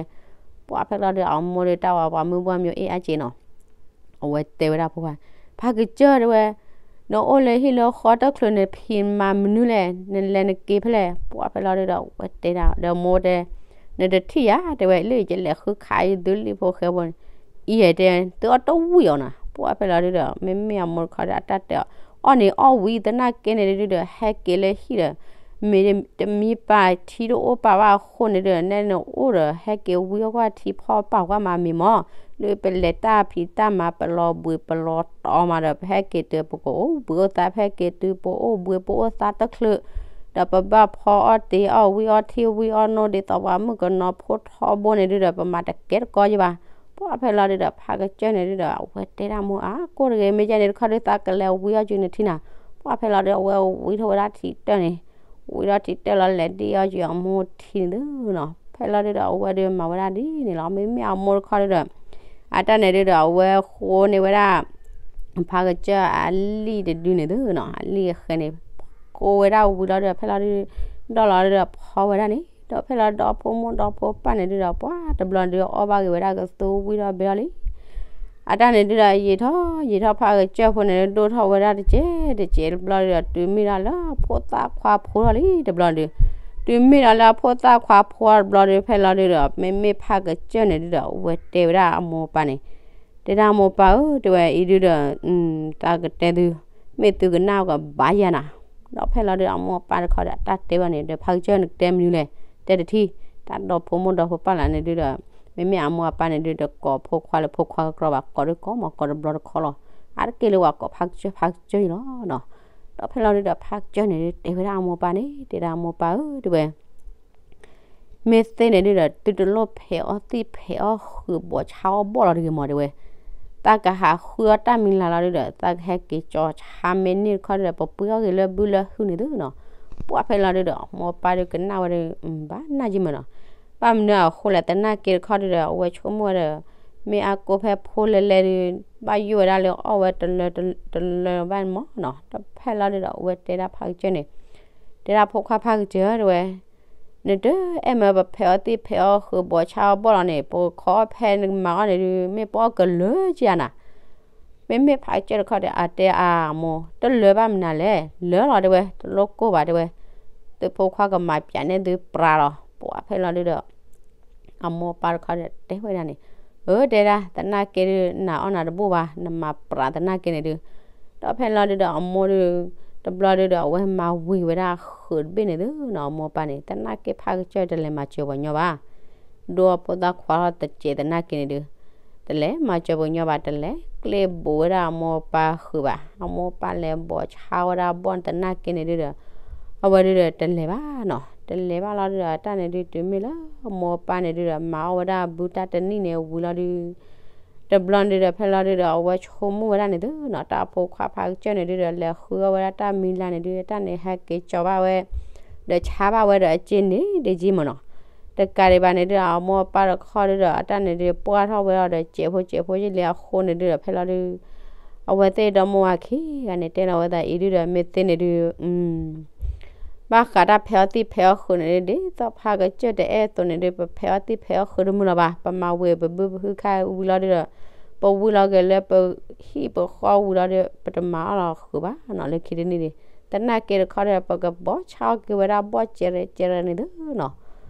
ပှၢ်ဖဲလီၤဒုဒီး အမိၢ်ဒုးတၢ်ဝဲပှၤမုၢ်ဘှၢ်မၠိအ့ၣ်အါက့နီၤ အဝဲတဲဝဲဒၣ်ဖိခွါ, ဖးကစၢၢ်တဲဝဲ, နအိၣ်လၢဟံၣ်လၢဃီတချုးနဖံးမၤမနုၤလဲၣ် နလဲၤနက့ၤဖဲလဲၣ်, ပှၢ်ဖဲလီၤဒုဒီး အဝဲတဲဒၣ် ဒီးမိၢ်တဲ, နတထံၣ်ယၤတဲဝဲ လၢယလဲၤဃုခးယသုလံၣ်ဖိဃဲဖိန့ၣ်, အံၤတဲ သုအီၣ်တဝံၣ်အီၤနၤ, ပှၢ်ဖဲလီၤဒုဒီး မ့မ့ၢ်အမိၢ်တခီဒီး အတၢ်တဲအီၤ, အီၣ်န့ၣ်အီၣ်ဝံၤသနာ်က့န့ၣ်ဒုဒီး ဟဲက့ၤလၢဟံၣ်ဒီး မ့ၢ်တမံပာ်ထံတအိၣ်ပာ်ဘၣ်အဃိန့ၣ်ဒီး နဲနအိၣ်ဒီး ဟဲက့ၤဝံအီၣ်ကွၢ်ထံဖီပာ်ကွၢ်မၤမ့ၢ်မး, လၢပလဲၤတၢ်ဖံးတၢ်မၤပလီၤဘှံးပလီၤတီၤမးဒီး ပဟဲက့ၤတုၤပကအိၣ်ဘှံးအိၣ်သါ ပဟဲက့ၤတုၤပအိၣ်ဘှံးပအိၣ်သါတချုး, ဒီးပဘၣ်ဖီအီၣ်တ့ၤအီၣ်ဝံအီၣ်ထံဝံအီၣ်နိဒ်သိးပှၤမုၣ်ကနီၤဖိထီဘိန့ၣ်ဒုဒီး ပမၤတကဲတကီယဘၣ်, ပှၢ်ဖဲလီၤဒုဒီး ဖးကစၢၢ်န့ၣ်ဒုဒီး အဝဲတဲဒၣ်မိၢ်အါ ကိၣ်တဂ့ၤ မ့ၢ်ကဲန့ၣ်တခီဒု သးကလဲၤဝံအီၣ်ကၠုနထံနၤ, ပှၢ်ဖဲလီၤဒု အဝဲဝံထီၣ်ဝဲဒၣ်ထံတၢၢ်န့ၣ် ဝံထီၣ်ထံတၢၢ်လီၤလဲၤဒံၣ်အီၣ်ကၠုအမိၢ်ထံန့ၣ်သုနီၤ, ဖဲလီၤဒုဒီး အဝဲဒုမၤဝဲဒၣ်ဒ်န့ၣ်လီၤ, မ့မ့ၢ်အမိၢ်တခီဒုဒီး အတၢ်န့ၣ်ဒုဒီး အဝဲဃိန့ၢ်ဝဲဒၣ် ဖးကစၢၢ်အလံၣ်တဒုန့ၣ်သုနီၤ, အလံၣ်အဃဲန့ၣ် ဃိဝဲဒၣ်ဝံၤလီၤဒုဒီး ဖဲလီၤဒု ဒီးလီၤဒုဒီးဖီဝဲဒၣ်န့ၣ်, ဒီးဖဲလီၤဒီဖိမိၢ်ဒီဖိပၢ်န့ၣ်ဒုဒီး ပှၢ်တဘျီဒုအီၣ်ဘၣ်ဂ့ၤဝဲဒၣ်ကသူဝံထီၣ်ဘဲအီၤလံ အတၢ်န့ၣ်ဒုဒီး ယံာ်ထီၣ်ယံာ်ထီၣ် ဖးကစၢၢ်ဖိန့ၣ် ဒိၣ်ထီၣ်ဝဲဒၣ်တစဲးတစဲးတဘျီဒီး တုၤမ့ၢ်ဒၣ်လၢဖိသၣ်ခွါဖိထီၣ်လံတဘျီန့ၣ်ဒု, တုၤမ့ၢ်ဒၣ်လၢအဖိသၣ်ခွါဖိတဘျီဒီး ဖဲလီၤဒုဒီး မ့မ့ၢ်ဖးကစၢၢ်န့ၣ်ဒုဒီး အဝဲတဲဝဲဒၣ်အမိၢ်အပၢ်န့ၣ်, တဲဒၣ်အမိၢ်အပၢ်ဧၢ တဲဝဲ အံၤဒုဒီး တၢ်ကတဲသု, မ့ၢ်သုကနၣ်ကဘၣ်ယၤနၤ, ဒီးဖဲလီၤဒုဒီး အမိၢ်အပၢ်တခီဒီး အတၢ်တဲဘၣ်န့ၣ်ဒီး ဖးကစၢၢ်နကတဲမနုၤလဲၣ်, တဲတထံၣ်, တၢ်ဒီဖိမိၢ်ဒီဖိပၢ်လၢန့ၣ်ဒုဒီး မ့မ့ၢ်အမိၢ်အပၢ်န့ၣ်ဒုဒီး ကိးဖိခွါလၢဖိခွါကကြီဘၣ်, ကိးဒုကိးမး ကိးတဘျီတခီလီၤ, အါတက့ၢ်လၢပှၤကိးဖးကစၢၢ်ဖးကစၢၢ်အံၤလီၤနီၤ, ဒီးဖဲလီၤဒုဒီး ဖးကစၢၢ်န့ၣ်ဒု တဲဝဲဒၣ်အမိၢ်အပၢ်န့ၣ် တဲဒၣ်အမိၢ်အပၢ်ဧၢ တဲဝဲ မ့ၢ်သ့န့ၣ်ဒုဒီး သုတလိၣ်ဖဲးအီၣ်သံၣ်ဖဲးအီၣ်ဃုာ်ဘိးဆါအီၣ်ဘီၣ်လီၤတဂ့ၤမး တဲဝဲ, သးကဟးဃုအီၣ်တၢ်မံၤလၢ်လီၤဒုဒီး သးကဟဲက့ၤကၠီဆါမ့ၢ်န့ၢ်တခီဒုဒီး ပပှ့ၤအီၣ်ဂ့ၤလၢဘုလၢဟုန့ၣ်သုနီၤ, ပှၤဖဲလီၤဒုဒီး အမိၢ်အပၢ်ဒုကနၣ်ဝဲဒု ဘၣ်နၢ်ယံမးနီၤ, ဘၣ်မနုၤအဃိလဲၣ် သနာ်က့တခီဒုဒီး အဝဲဆိကမိၣ်ဝဲဒီး မ့ၢ်အကိးဖဲဖိလဲၤလဲၤဒု ဘၣ်ယိၣ်ဝဲဒၣ်လၢအီၣ်ဝဲတလၢတလၢဘၣ်မးနီၤ, ဒီးဖဲလီၤဒုဒီး အဝဲတဲဒၣ်ဖးကစၢၢ်န့ၣ်, တဲဒၣ်ဖိခွါဖးကစၢၢ်တဲဝဲ နတအဲၣ်မၢပဖဲးအီၣ်သံၣ်ဖဲးအီၣ်ဃုာ်ဘိးဆါအီၣ်ဘီၣ်လီၤန့ၣ် ပကခီဖဲနကမၤအီၣ်န့ၣ်ဒု မ့ၢ်ပအီၣ်ကလၢာ်ကယၤနၤ, မ့မ့ၢ်ဖးကစၢၢ်တခီဒီး အတဲအမိၢ် တလၢာ်ဘၣ်မနုၤလဲၣ်, လၢာ်လီၤတဲဝဲ တလိၣ်ကိၢ်ဘၣ်တဲဝဲ, သုဖိခွါကမၤပၠးန့ၢ်သုပြးလီၤ, ပှၤဖဲလီၤဒုဒီး အမိၢ်အပၢ်တခီဒီးတဲဝဲဒၣ်န့ၣ်, အၢ တဲဒၣ် သနာ်က့ဒု နၤအီၣ်နၤတဘိၣ်ဘၣ် နမၤပြးသနာ်က့န့ၣ်ဒု, ဒီးဖဲလီၤဒုဒီးအမိၢ်ဒု တဘျီဒုဒီး အဝဲမၤဝံၤဝဲဒၣ်ဃုာ်တဘ့ၣ်န့ၣ်သုနီၤ, အမိၢ်အပၢ်န့ၣ် သနာ်က့ဖးကစၢၢ်တလဲၤမၤစၢၤပှၤညီဘၣ်, ဒိအဖိသၣ်ခွါထီၣ်တစဲးသနာ်က့န့ၣ်ဒု, တလဲၤမၤစၢၤပှၤညီဘၣ် တလဲၤကျ့ဘိးဝဲဒၣ်အမိၢ်အပၢ်ဃုာ်ဘၣ်, အမိၢ်အပၢ်လဲၤဘိးဆါဝဲဒၣ်ဘီၣ်သနာ်က့န့ၣ်ဒုဒီး အဝဲဒုဒီးတလဲၤဘၣ်နီၤ, တလဲၤဘၣ်လီၤဒုဒီး တၢ်န့ၣ်ဒုတုၤမ့ၢ်လၢအမိၢ်အပၢ်န့ၣ်ဒုဒီး မၤအီၣ်ဝဲဒၣ်ဘုတၢ်တနံၣ်န့ၣ်ဝံၤလီၤဒု တဘျီန့ၣ်ဒုဒီး ဖဲလီၤဒုဒီး အဝဲဆိကမိၣ်ဝဲဒၣ်န့ၣ်သုနီၤ, တၢ်အဖိခွါဖးကစၢၢ်န့ၣ်ဒုဒီး လဲၤဃုအီၣ်ဝဲဒၣ်တၢ်မံၤလၢ်န့ၣ်ဒု တၢ်န့ၣ်ဟဲက့ၤကၠီဘၣ်ဝဲ ဒီးဆါဘၣ်ဝဲဒီးအစ့န့ၣ်တက့ၢ်မးနီၤ, တကးဒံးဘၣ်န့ၣ်ဒုဒီး အမိၢ်အပၢ်တခီဒုဒီး အတၢ်န့ၣ်ဒု ပှၢ်ထီၣ်ဝဲအီၤဒီး စဲးဖိစဲးဖိယလံအဃိန့ၣ်ဒုဒီး ဖဲလီၤဒု အဝဲသ့ၣ်ဒီမါဝၤခံဂၤန့ၣ် တဲလီၤဝဲသးအံၤဒုဒီး မ့ၢ်သ့န့ၣ်ဒု ဘၣ်ဃးတၢ်ဖဲးအီၣ်သံၣ်ဖဲးအီၣ်ဃုာ်န့ၣ်ဒု ဒ်သိးဖးကစၢၢ်တအဲၣ်အသိးန့ၣ်ဒု ပဖဲးအီၣ်သံၣ်ဖဲးအီၣ်ဃုာ်တမုာ်လီၤဘၣ်, ပမၤဝံၤပဘုပဟုခါဝံၤလီၤဒုဒီး ပဝံၤလီၤက့ၤလၢပဟံၣ်ပဃီဝံၤလီၤဒု ပတမၤအီၣ်လီၤဃုာ်ဘၣ်နီၤ လၢခံတနံၣ်ဒု, သနာ်က့တခီဒီး ပကဘီၣ်ဆါအီၣ်က့ၤဝဲဒၣ်ဘီၣ်စဲးရဲၣ်စဲးရဲၣ်န့ၣ်သုနီၤ,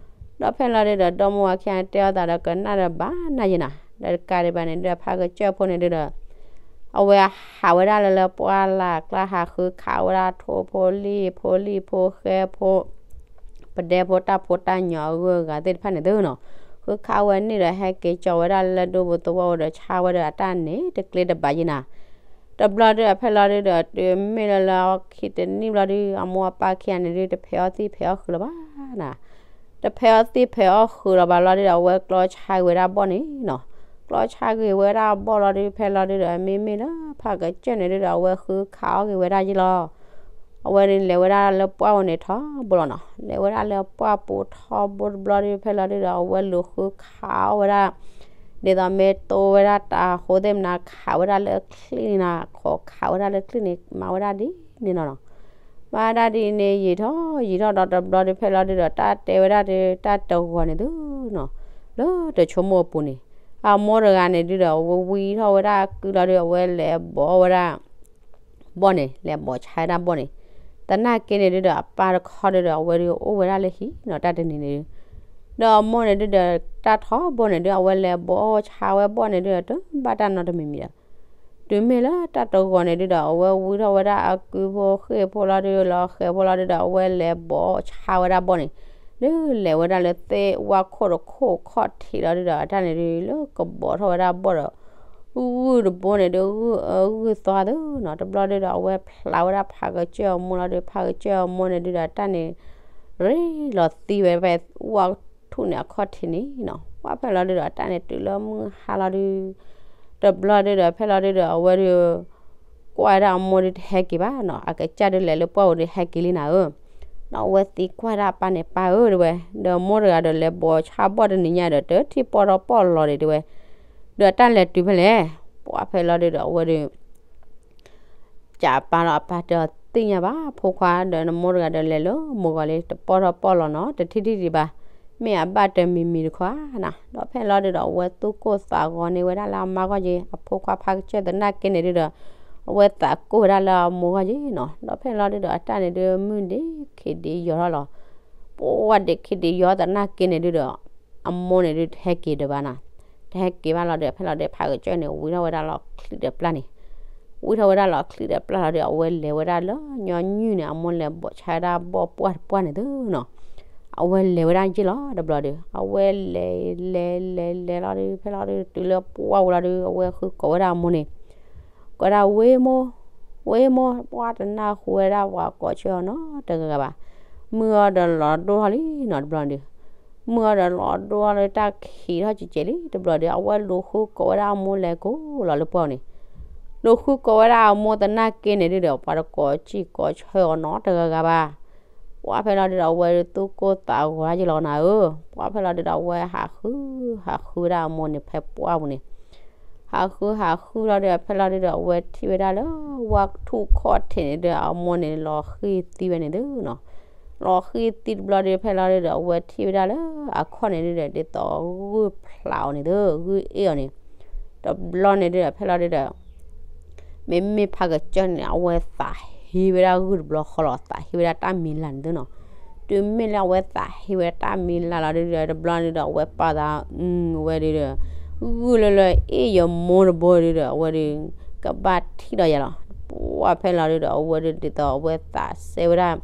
ဒီးဖဲလီၤဒုဒီး ဒီမါဝၤခံဂၤတဲအီၤသးဒီး ကနၣ်ဒီးဘၣ်နၢ်ယံနၤ, ဒီးတကးဒံးဘၣ်န့ၣ်ဒုဒီး ဖးကစၢၢ်ဖိန့ၣ်ဒုဒီး အဝဲဟးဝဲဒၣ်လၢလၢပှၢ်လၢ်ကျါ ဟးဃုခးဝဲဒၣ်ထိၣ်ဖိလံၣ်ဖိလံၣ်ဖိဃဲဖိ ပဒဲဖိတၢ်ဖိတၢ်ညၣ်အဂုၤအဂၤသ့ၣ်တဖၣ်န့ၣ်သုနီၤ, ဃုခးဝဲန့ၣ်ဒီး ဟဲက့ၤကၠီဝဲဒၣ်လၢဒိပူၤသဝီပူၤဒီး ဆါဝဲဒီးအတၢ်န့ၣ်တကျ့တဘၣ်ယံနၤ, တဘျီဒုဒီး ဖဲလီၤဒုဒီး တုၤမ့ၢ်လၢလၢခံတနံၣ်ဘျီဒု အမိၢ်အပၢ်ခံဂၤန့ၣ်ဒု တဖဲးအီၣ်သံၣ်ဖဲးအီၣ်ဃုာ်လၢၤဘၣ်နၤ တဖဲးအီၣ်သံၣ်ဖဲးအီၣ်ဃုာ်လၢၤဘၣ်လီၤဒုဒီး အဝဲကျီဆါက့ၤဝဲဒၣ်ဘီၣ်န့ၣ်နီၤ, ကျီဆါက့ၤဝဲဒၣ်ဘီၣ်လီၤဒု ဖဲလီၤဒုဒီး မ့မ့ၢ်လၢဖးကစၢၢ်န့ၣ်ဒုဒီး အဝဲဃုခးအီၣ်က့ၤဝဲဒၣ်ယံလီၤ, အဝဲန့ၣ်လဲၤဝဲဒၣ်လၢပှၢ်ပူၤန့ၣ်ထီဘိလီၤနီၤ, လဲၤဝဲဒၣ်လၢပှၢ်ပူၤထီဘိတဘျီဒု ဖဲလီၤဒုဒီး အဝဲလူၤဃုခးအီၣ်ဝဲဒၣ် ဒ်သိးမ့ၢ်တိဝဲဒၣ်တၢ်အဃိသ့ၣ်မနၤ ခးဝဲဒၣ်လၢချံၣ်န့ၣ်နီၤ, ခိးခးဝဲဒၣ်လၢချံၣ်န့ၣ် မၤဝဲဒၣ်ဒ်န့ၣ်လီၤနီၤ, မၤဒၣ်ဒ်န့ၣ် ယံာ်ထီၣ်ယံာ်ထီၣ်ဒီးတဘျီဒု ဖဲလီၤဒုဒီး တၢ်တဲဝဲဒၣ်ဒု တၢ်တဂီၤန့ၣ်သုနီၤ, လၢတဆိကမိၣ်အပူၤန့ၣ် အမိၢ်တဂၤန့ၣ်ဒုဒီး အဝဲဝံထီၣ်ဝဲဒၣ်အကုလီၤဒု အဝဲလဲၤဘိးဝဲဒၣ် ဘီၣ်န့ၣ် လဲၤဘိးဆါဝဲဒၣ်ဘီၣ်န့ၣ်, သနာ်က့န့ၣ်ဒုဒီး အပၢ်တခီဒုဒီး အဝဲဒုအိၣ်ဝဲဒၣ်လၢဟံၣ်နီၤ တၢ်တနံၤန့ၣ်ဒု, ဒီးအမိၢ်န့ၣ်ဒုဒီး တၢ်ထီဘိန့ၣ်ဒု အဝဲလဲၤဘိးဆါဝဲဘီၣ်န့ၣ်ဒုဒီး တဘၣ်တၢ်နီတမံၤမံၤဒီး တုၤမ့ၢ်လၢတၢ်တဂီၤန့ၣ်ဒုဒီး အဝဲဝံထီၣ်ဝဲဒၣ်အကုဖိဃ့ၢ်ဖိလီၤဒု လီၤဃဲၤဖိလီၤဒုဒီး အဝဲလဲၤဘိးဆါဝဲဒၣ်ဘီၣ်န့ၣ်, ဒုလဲၤဝဲဒၣ်လၢသ့ၣ်ဝါခိၣ်တခိၣ်ခီၣ်ထံးလီၤဒုဒီး အတၢ်န့ၣ်ဒု လၢကဘိးထီၣ်ဝဲဒၣ်ဘီၣ်ဒီး ဂုၢ်တဘိန့ၣ်ဒု ဂုၢ်အၢဂုၢ်သီသုနီၤ, တဘျီဒုဒီး အဝဲဖျးဝဲဒၣ်ဖးကစၢၢ်အမိၢ်လီၤဒု ဖးကစၢၢ်အမိၢ်န့ၣ်ဒုဒီး အတၢ်န့ၣ် ရ့လိာ်သံဝဲဖဲဝါထူၣ်န့ၣ်အခီၣ်ထံးန့ၣ်နီၤ, ပှၢ်ဖဲလီၤဒုဒီး အတၢ်န့ၣ်တုၤလၢမုၢ်ဟါလီၤဒု တဘျီဒုဒီး ဖဲလီၤဒုဒီး အဝဲဒု ကွၢ်ဝဲဒၣ်အမိၢ်ဒုတဟဲက့ၤဘၣ်နီၤ, အကစၢ်ဒုလဲၤလၢပှၢ်ပူၤဒုဟဲက့ၤလံနၤဧၢ, ဒီးအဝဲသံကွၢ်ဒၣ်အပၢ်န့ၣ် ပၢ်ဧၢ တဲဝဲ, ဒီးမိၢ်တဂၤဒီးလဲၤဘိးဆါဘီၣ်တနံၤညါဒီး တထံၣ်ပီၢ်ထီၣ်ပီၢ်လီၤဒံး တဲဝဲ, ဒီးအတၢ်လဲၤတုၤဖဲလဲၣ်, ပှၢ်ဖဲလီၤဒုဒီး အဝဲဒု ကးပၢ်လီၤ အပၢ်တဲအီၤ သ့ၣ်ညါဘၣ် ဖိခွါဒီးနမိၢ်တဂၤဒီးလဲၤလၢမိၢ်ဂီၤလံ တပီၢ်ထီၣ်ပီၢ်လီၤနီၤ တထံၣ်ထံၣ်ဒံးဘၣ်, မ့ၢ်အဘၣ်တမံၤမံၤတခီဧါနီၤ. ဒီးဖဲလီၤဒုဒီး အဝဲသူၣ်ကိၢ်သးဂီၤန့ၢ်ဝဲဒၣ်လၢအမါဂီၢ်က့ၤ, အဖိခွါဖးကစၢၢ်သနာ်က့န့ၣ်ဒုဒီး အဝဲသးကိၢ်ဝဲဒၣ်လၢအမိၢ်ဂီၢ်က့ၤနီၤ. ဒီးဖဲလီၤဒုဒီး အတၢ်န့ၣ်ဒု မုၢ်ဒ့ခံဒ့ယီၤထီၣ်လီၤ. ပှၢ်ဒ့ခံဒ့ယီၤသနာ်က့န့ၣ်ဒုဒီး အမိၢ်န့ၣ်ဒု တဟဲက့ၤဒံးဘၣ်နီၤ. တဟဲက့ၤဘၣ်လီၤဒီး ဖဲလီၤဒု ဖးကစၢၢ်န့ၣ် ဝံထီၣ်ဝဲဒၣ်လီၤချံဒီးပျၢ်န့ၣ်, ဝံထီၣ်ဝဲဒၣ်လီၤချံဒီးပျၢ်လီၤဒီး အဝဲလဲၤဝဲဒၣ်လၢညီနုၢ်န့ၣ် အမိၢ်လဲၤဘိးဆါဝဲဒၣ်ဘီၣ်ပှၢ်တပှၢ်န့ၣ်သုနီၤ. အဝဲလဲၤဝဲဒၣ်ယ့ၢ်လီၤတဘျီဒီး အဝဲလဲၤလဲၤလဲၤလဲၤလီၤဒု ဖဲလီၤဒု တုၤလၢပှၢ်ဝံၤလီၤဒု အဝဲဃုကိးဝဲဒၣ်အမိၢ်န့ၣ်, ကိးဒၣ်ဝ့ၢ်မိၢ်, ဝ့ၢ်မိၢ်, ပှၢ်တနၢ်ဟူဝဲဒၣ်ပှၤကိးဆၢအီၤနီတဂၤဂၤဘၣ်. မုၢ်အီၤဒီးလီၤဒိၣ်ထီၣ်လံနီၤတဘျီဒီး, မုၢ်အီၤဒီးလီၤဒိၣ်ထီၣ်လၢတၢ်ခံးထီၣ်ကဲးကဲးလံတဘျီဒီး အဝဲလူၤဃုကိးဝဲဒၣ်အမိၢ်လဲၤကိးလီၤလၢပှၢ်န့ၣ်, လူၤဃုကိးဝဲဒၣ်အမိၢ်သနာ်က့န့ၣ်ဒုဒီး ပှၤတကိးစံၣ်ကိးဆၢအီၤနီတဂၤဂၤဘၣ်. ပှၢ်ဖဲလီၤဒုဒီး အဝဲဒုသူၣ်ကိၢ်သးဂီၤဒၣ်ယ့ၢ်လီၤနၤဧၢ, ပှၢ်ဖဲလီၤဒုဒီး အဝဲဟးဃု, ဟးဃုဝဲဒၣ်အမိၢ်န့ၣ် ဖဲပှၢ်ပူၤန့ၣ်, ဟးဃုဟးဃုလီၤဒုဒီး ဖဲလီၤဒုဒီး အဝဲထံၣ်ဝဲဒၣ်လၢ ဝၣ်ထူၣ်ခီၣ်ထံးန့ၣ်ဒု အမိၢ်န့ၣ် လီၤဃံၤသံဝဲန့ၣ်သုနီၤ. လီၤဃံၤသံတဘျီဒု ဖဲလီၤဒုဒီး အဝဲထံၣ်ဝဲဒၣ်လၢအခီၣ်န့ၣ်ဒုဒီး ဒ်သိးဂုၢ်ဖျးအီၤန့ၣ်သု, ဂုၢ်အ့ၣ်အီၤန့ၣ် တဘျီန့ၣ်ဒုဒီး ဖဲလီၤဒုဒီး မ့မ့ၢ်ဖးကစၢၢ်န့ၣ် အဝဲသးဟ့ဝဲဒၣ်ဂုၢ်တဘျီဃီလီၤ, သးဟ့ဝဲဒၣ်တၢ်မံၤလၢ်န့ၣ်သုနီၤ. တုၤမ့ၢ်လၢအဝဲသးဟ့ဝဲဒၣ်တၢ်မံၤလၢ်လီၤဒုဒီး တဘျီန့ၣ်ဒီး အဝဲပာ်သး, အဝဲဒုဒီး ဂုၢ်လၢလၢအ့ၣ်ယမိၢ်တဘိဒုဒီး အဝဲဒု ကဘၣ်ထံၣ်ဒီးယၤလီၤ. ပှၢ်ဖဲလီၤဒုဒီး အဝဲဒု ဒ်သိးအဝဲသးစဲဝဲဒၣ်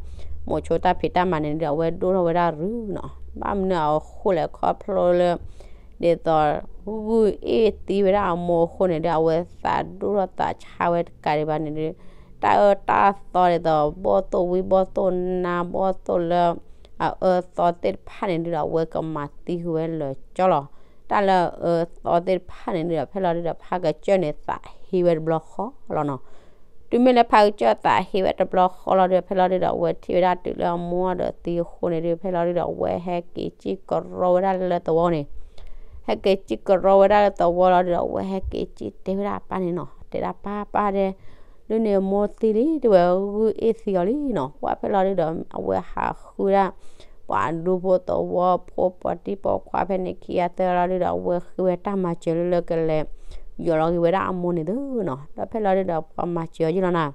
မိၤဆိတၢ်ဖံးတၢ်မၤန့ၣ်ဒုဒီး အဝဲဒိၣ်ထီၣ်ဝဲဒၣ်ရုနီၤ. ဘၣ်မနုၤအဃိလဲၣ်ခီဖျိလၢ ဒ်သိး ဂုၢ်အ့ၣ်သံဝဲဒၣ်အမိၢ်အဃိန့ၣ်ဒု အဝဲသးဒိၣ်ထီၣ်သးဆါဝဲတကးဒံးဘၣ်န့ၣ်ဒု တၢ်အၢတၢ်သီဒ်သိး ဘီၣ်သိၣ်ဝံဘီၣ်သိၣ်နါဘီၣ်သိၣ်လၢ အအၢသီသ့ၣ်တဖၣ်န့ၣ်ဒုဒီး အဝဲကမၤသံဃုာ်ဝဲလၢာ်ကၠီလီၤ. တၢ်လၢအအၢသီသ့ၣ်တဖၣ်န့ၣ်ဒုဒီး ဖဲလီၤဒုဒီး ဖးကစၢၢ်န့ၣ်သးဟ့ဝဲတဘျီဃီလီၤနီၤ. တုၤမ့ၢ်လၢဖးကစၢၢ်သးဟ့ဝဲတဘျီဃီလီၤဒုဒီး ဖဲလီၤဒုဒီး အဝဲထံၣ်ဝဲဒၣ်တုၤလၢအမိၢ်ဒီးသံအဃိန့ၣ်ဒု ဖဲလီၤဒုဒီး အဝဲဟဲက့ၤစံၣ်ကရီဝဲဒၣ်လၢသဝီန့ၣ်, ဟဲက့ၤစံၣ်ကရီဝဲဒၣ်လၢသဝီလီၤဒုဒီး အဝဲဟဲက့ၤစံၣ်တဲဝဲဒၣ်အပၢ်န့ၣ်နီၤ, တဲဒၣ်ပၢ်ပၢ်ဒဲ ဒ်န့ၣ်အမိၢ်သံလံ တဲဝဲဂုၢ်အ့ၣ်သံအီၤလံနီၤ. ပှၢ်ဖဲလီၤဒုဒီး အဝဲဟးဃုဒၣ် ပှၤဒူဖိသဝီဖိ ပိာ်တံၢ်ပိာ်ခွါဖဲန့ၣ်ခံဂၤသၢဂၤလီၤဒုဒီး အဝဲဃ့ဝဲတၢ်မၤစၢၤလၢလၢကလဲၤ ယိးလီၤက့ၤဝဲဒၣ်အမိၢ်န့ၣ်သုနီၤ. ဒီးဖဲလီၤဒုဒီး ပှၤမၤစၢၤအီၤယ့ၢ်လီၤနၤ.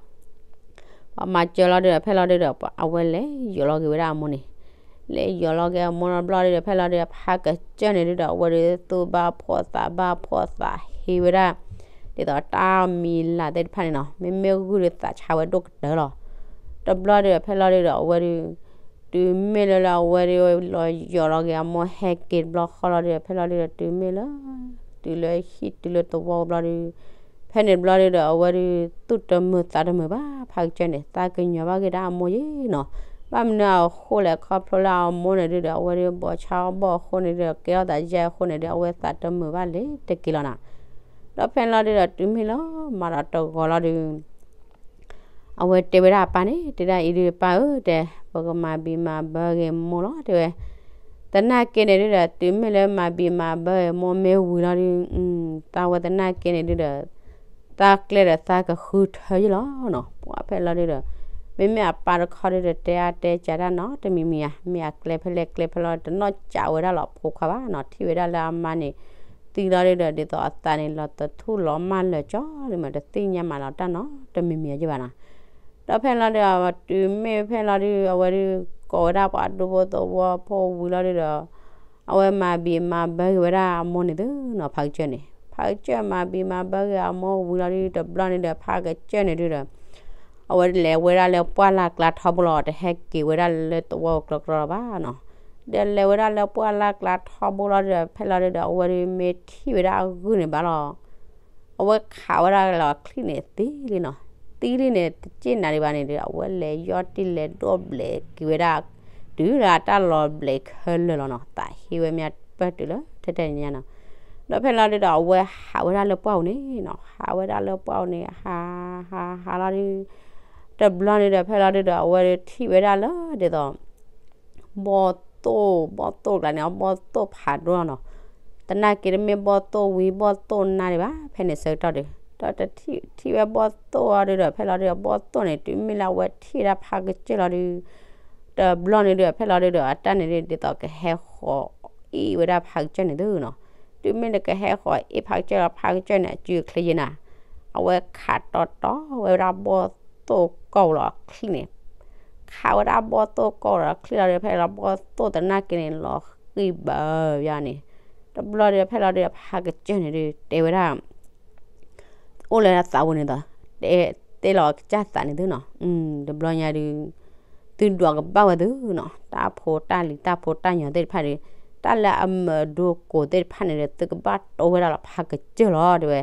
ပှၤမၤစၢၤလီၤဒုဒီး ဖဲလီၤဒုဒီး အဝဲလဲၤယိးလီၤက့ၤဝဲဒၣ်အမိၢ်န့ၣ်, လဲၤယိးလီၤက့ၤအမိၢ်တဘျီဒုဒီး ဖဲလီၤဒုဒီး ဖးကစၢၢ်န့ၣ်ဒုဒီး အဝဲဒုသူၣ်ဘၣ်ဖှီၣ်သးဘၣ်ဖှီၣ် သးဟ့ဝဲဒၣ် ဒ်သိးတၢ်မံၤလၢ်သ့ၣ်တဖၣ်န့ၣ်နီၤ, မ့မ့ၢ်ဂုၢ်ဒုသးဆါဝဲဒိၣ်ကတၢၢ်လီၤ. တဘျီဒုဒီး ဖဲလီၤဒုဒီး အဝဲဒု တုၤမ့ၢ်လၢလၢအဝဲဒု လီၤယိးလီၤက့ၤအမိၢ်ဟဲက့ၤတဘျီဃီလီၤဒုဒီး ဖဲလီၤဒုဒီး တုၤမ့ၢ်လၢ တုၤလၢဟံၣ်တုၤလၢသဝီတဘျီဒု ဖဲန့ၣ်တဘျီဒုဒီး အဝဲဒု သူၣ်တမုာ်သးတမုာ်ဘၣ် ဖးကစၢၢ်န့ၣ် သးကညီၤဘၣ်က့ၤဒၣ်အမိၢ်ယ့ၢ်နီၤ. ဘၣ်မနုၤအဃိလဲၣ် ခီဖျိလၢအမိၢ်န့ၣ်ဒုဒီး အဝဲဒု ဘိးဆါအီၤဘီၣ်အဃိန့ၣ်ဒုဒီး ကဲထီၣ်သးယဲၢ်အဃိန့ၣ်ဒု အဝဲသးတမုာ်ဘၣ်လၢတက့ၢ်လီၤနၤ. ဒီးဖဲလီၤဒုဒီး တုၤမ့ၢ်လၢမၤဒီးတဂီၤလီၤဒု အဝဲတဲဝဲဒၣ်အပၢ်န့ၣ် တဲဒၣ်အံၤဒု ပၢ်ဧၢ တဲ ပကမၤဘံၣ်မၤဘၢက့ၤမိၢ်လီၤ တဲဝဲ. သနာ်က့န့ၣ်ဒုဒီး တုၤမ့ၢ်လၢမၤဘံၣ်မၤဘၢက့ၤမိၢ်မ့ၢ်ဝံၤလီၤဒု သးဝဲသနာ်က့န့ၣ်ဒုဒီး သးကျဲဒီးသးကဃုထၢယ့ၢ်လီၤနီၤ. ပှၢ်ဖဲလီၤဒုဒီး မ့မ့ၢ်အပၢ်တခီဒုဒီး တဲအါတဲကးတၢ်နီတမံၤမံၤဧါ, မ့ၢ်အကျဲဖဲလဲၣ်ကျဲဖဲလဲၣ် တနီၣ်ကးဝဲဒၣ်လီၤဖိခွါဘၣ်နီၤ. ထံၣ်ဝဲဒၣ်လၢအမါန့ၣ် သံလီၤဒုဒီး ဒ်သိးအသးန့ၣ် လီၤသထူၣ်လီၤမၢ်လၢာ်ကၠီလံမး တသ့ၣ်ညါမးလီၤတၢ်နီတမံၤမံၤဧါယ့ၢ်ဘၣ်နီၤ. ဒီးဖဲလီၤဒုဒီး တုၤမ့ၢ်ဖဲလီၤဒု အဝဲဒု ကိးဝဲဒၣ်ပှၤဒူဖိသဝီဖိဝံၤလီၤဒုဒီး အဝဲမၤဘံၣ်မၤဘၢက့ၤဝဲဒၣ်အမိၢ်န့ၣ်သုနီၤ ဖးကစၢၢ်န့ၣ်. ဖးကစၢၢ်မၤဘံၣ်မၤဘၢက့ၤအမိၢ်ဝံၤလီၤဒု တဘျီန့ၣ်ဒီး ဖးကစၢၢ်န့ၣ်ဒုဒီး အဝဲဒုလဲၤဝဲဒၣ်လၢပှၢ်လၢ်ကျါထီဘိလီၤ, တဟဲက့ၤဝဲဒၣ်လၢသဝီကျီကျီလီၤဘၣ်နီၤ. ဒီးလဲၤဝဲဒၣ်လၢပှၢ်လၢ်ကျါထီဘိလီၤဒုဒီး ဖဲလီၤဒုဒီး အဝဲဒုမ့ၢ်ထံၣ်ဝဲဒၣ်အဂုၢ်န့ၣ်ဘၣ်လီၤ. အဝဲခးဝဲဒၣ်လီၤချံၣ်န့ၣ်သံလံနီၤ. သံလံန့ၣ် တစ့ၢ်နၤဒံးဘၣ်န့ၣ်ဒီး အဝဲလဲၤယီၢ်တံၢ်လဲၤဒိးဘျဲးက့ၤဝဲဒၣ် တုၤလၢအတၢ်လီၤဘျဲးခဲလၢာ်လီၤနီၤ. သးဟ့ဝဲမ့ၢ်ပၢၢ်တုၤလၢထဲထဲညါနီၤ. ဒီးဖဲလီၤဒုဒီး အဝဲဟးဝဲဒၣ်လၢပှၢ်ပူၤန့ၣ်နီၤ, ဟးဝဲဒၣ်လၢပှၢ်ပူၤန့ၣ် ဟး ဟး ဟးလီၤဒု တဘျီန့ၣ်ဒီး ဖဲလီၤဒုဒီး အဝဲဒုထံၣ်ဝဲဒၣ်လၢဒ်သိး ဘီၣ်သိၣ်, ဘီၣ်သိၣ်ကျါန့ၣ် အဘီၣ်သိၣ်ဖးဒိၣ်လီၤနီၤ. သနာ်က့တမ့ၢ်ဘီၣ်သိၣ်ဝံဘီၣ်သိၣ်နါဒံးဘၣ် ဖဲန့ၣ်ဆၢကတီၢ်ဒု ဒီးတထံၣ် ထံၣ်ဝဲဘီၣ်သိၣ်အီၤဒုဒီး ဖဲလီၤဒုဒီး ဘီၣ်သိၣ်န့ၣ် တုၤမ့ၢ်လၢအဝဲထံၣ်ဝဲဒၣ်ဖးကစၢၢ်လီၤဒု တဘျီန့ၣ်ဒုး ဖဲလီၤဒုးဒီး အတၢ်န့ၣ်ဒုး ဒ်သိးကဟဲဃီၤအ့ၣ်ဝဲဒၣ်ဖးကစၢၢ်န့ၣ်သုနီၤ. တုၤမ့ၢ်လၢကဟဲဃီၤအ့ၣ်ဖးကစၢၢ်လီၤ ဖးကစၢၢ်န့ၣ် အစုချ့ယဲနၤ, အဝဲခးတီတီဝဲဒၣ်ဘီၣ်သိၣ်ကီၢ်လီၤအချံန့ၣ်, ခးဝဲဒၣ်ဘီၣ်သိၣ်ကီၢ်လီၤအချံလီၤဒီး ဖဲလီၤဘီၣ်သိၣ်သနာ်က့န့ၣ် လီၤဃံၢ်ဘၢယါန့ၣ်, တဘျီဒီး ဖဲလီၤဒုးဒီး ဖးကစၢၢ်န့ၣ်ဒုး တဲဝဲဒၣ် အိၣ်လၢသးဝဲန့ၣ်ဒီး တဲလီၤကစၢ်သးန့ၣ်သုနီၤ, တဘျီညါဒုး သုဒွးကဘၣ်ဝဲသုနီၤ, တၢ်ဖိတၢ်လံၤတၢ်ဖိတၢ်ညီၤသ့ၣ်တဖၣ်ဒီး တၢ်လၢအမၢဒိကိးသ့ၣ်တဖၣ်န့ၣ်ဒီး သုကဘၣ်တိဝဲဒၣ်လီၤဖးကစၢၢ်လီၤတဲဝဲ.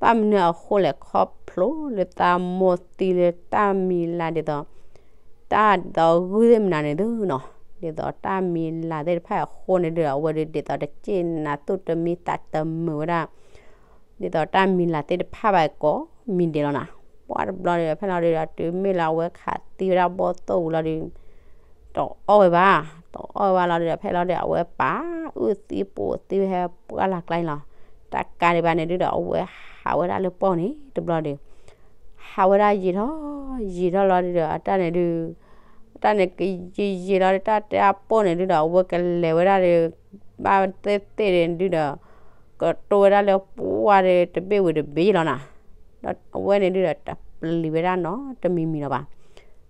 ဘၣ်မနုၤအဃိလဲၣ်ခီဖျိလၢသးမိၢ်သံလၢတၢ်မံၤလၤဒ်သိး တၢ်ဒ်သိးဂုၢ်သ့ၣ်မနုၤန့ၣ်သုနီၤ, ဒ်သိးတၢ်မံၤလၤသ့ၣ်တဖၣ်အဃိန့ၣ်ဒုးဒီး အဝဲဒုးဒ်သိးတစ့ၣ်နၤသူၣ်တမံသးတမုာ်ဝဲဒၣ် ဒ်သိးတၢ်မံၤလၤသ့ၣ်တဖၣ်ဘၣ်ကိးမံၤဒဲးလီၤနၤ. ပှၤတဘျီဒီး ဖဲလီၤဒုးဒီး တုၤမ့ၢ်လၢအဝဲခးသံဝဲဒၣ်ဘီၣ်သိၣ်ဝံၤလီၤဒီး တအီၣ်ဝဲဘၣ်, တအီၣ်ဝဲဘၣ်လီၤဒုးဒီး ဖဲလီၤဒုး အဝဲပာ်အုၣ်သံပိာ်သံဝဲဟဲပှၢ်လၢ်ကျါန့ၣ်လီၤ. တကးဒံးဘၣ်န့ၣ်ဒုးဒီး အဝဲဟးဝဲဒၣ်လၢပီၢ်န့ၣ် တဘျီဒီး ဟးဝဲဒၣ်ယံာ်ထီၣ် ယံာ်ထီၣ်လီၤဒုးဒီး အတၢ်န့ၣ်ဒုး တၢ်န့ၣ်ကယံာ်ယံာ်လီၤဒုး တၢ်တဲအပိၢ်န့ၣ်ဒုးဒီး အဝဲကလဲၤဝဲဒၣ်ဒီး ဘၣ်သ့ၣ်သ့ၣ်န့ၣ်ဒုးဒီး ကတိၢ်ဝဲဒၣ်လၢပှၢ်ဒီး တဘ့ၣ်ဝံၤတဘ့ၣ်လီၤနၤ. ဒီးအဝဲန့ၣ်ဒုးဒီး တပျံၤဝဲဒၣ်နီတမံၤမံၤလီၤဘၣ်.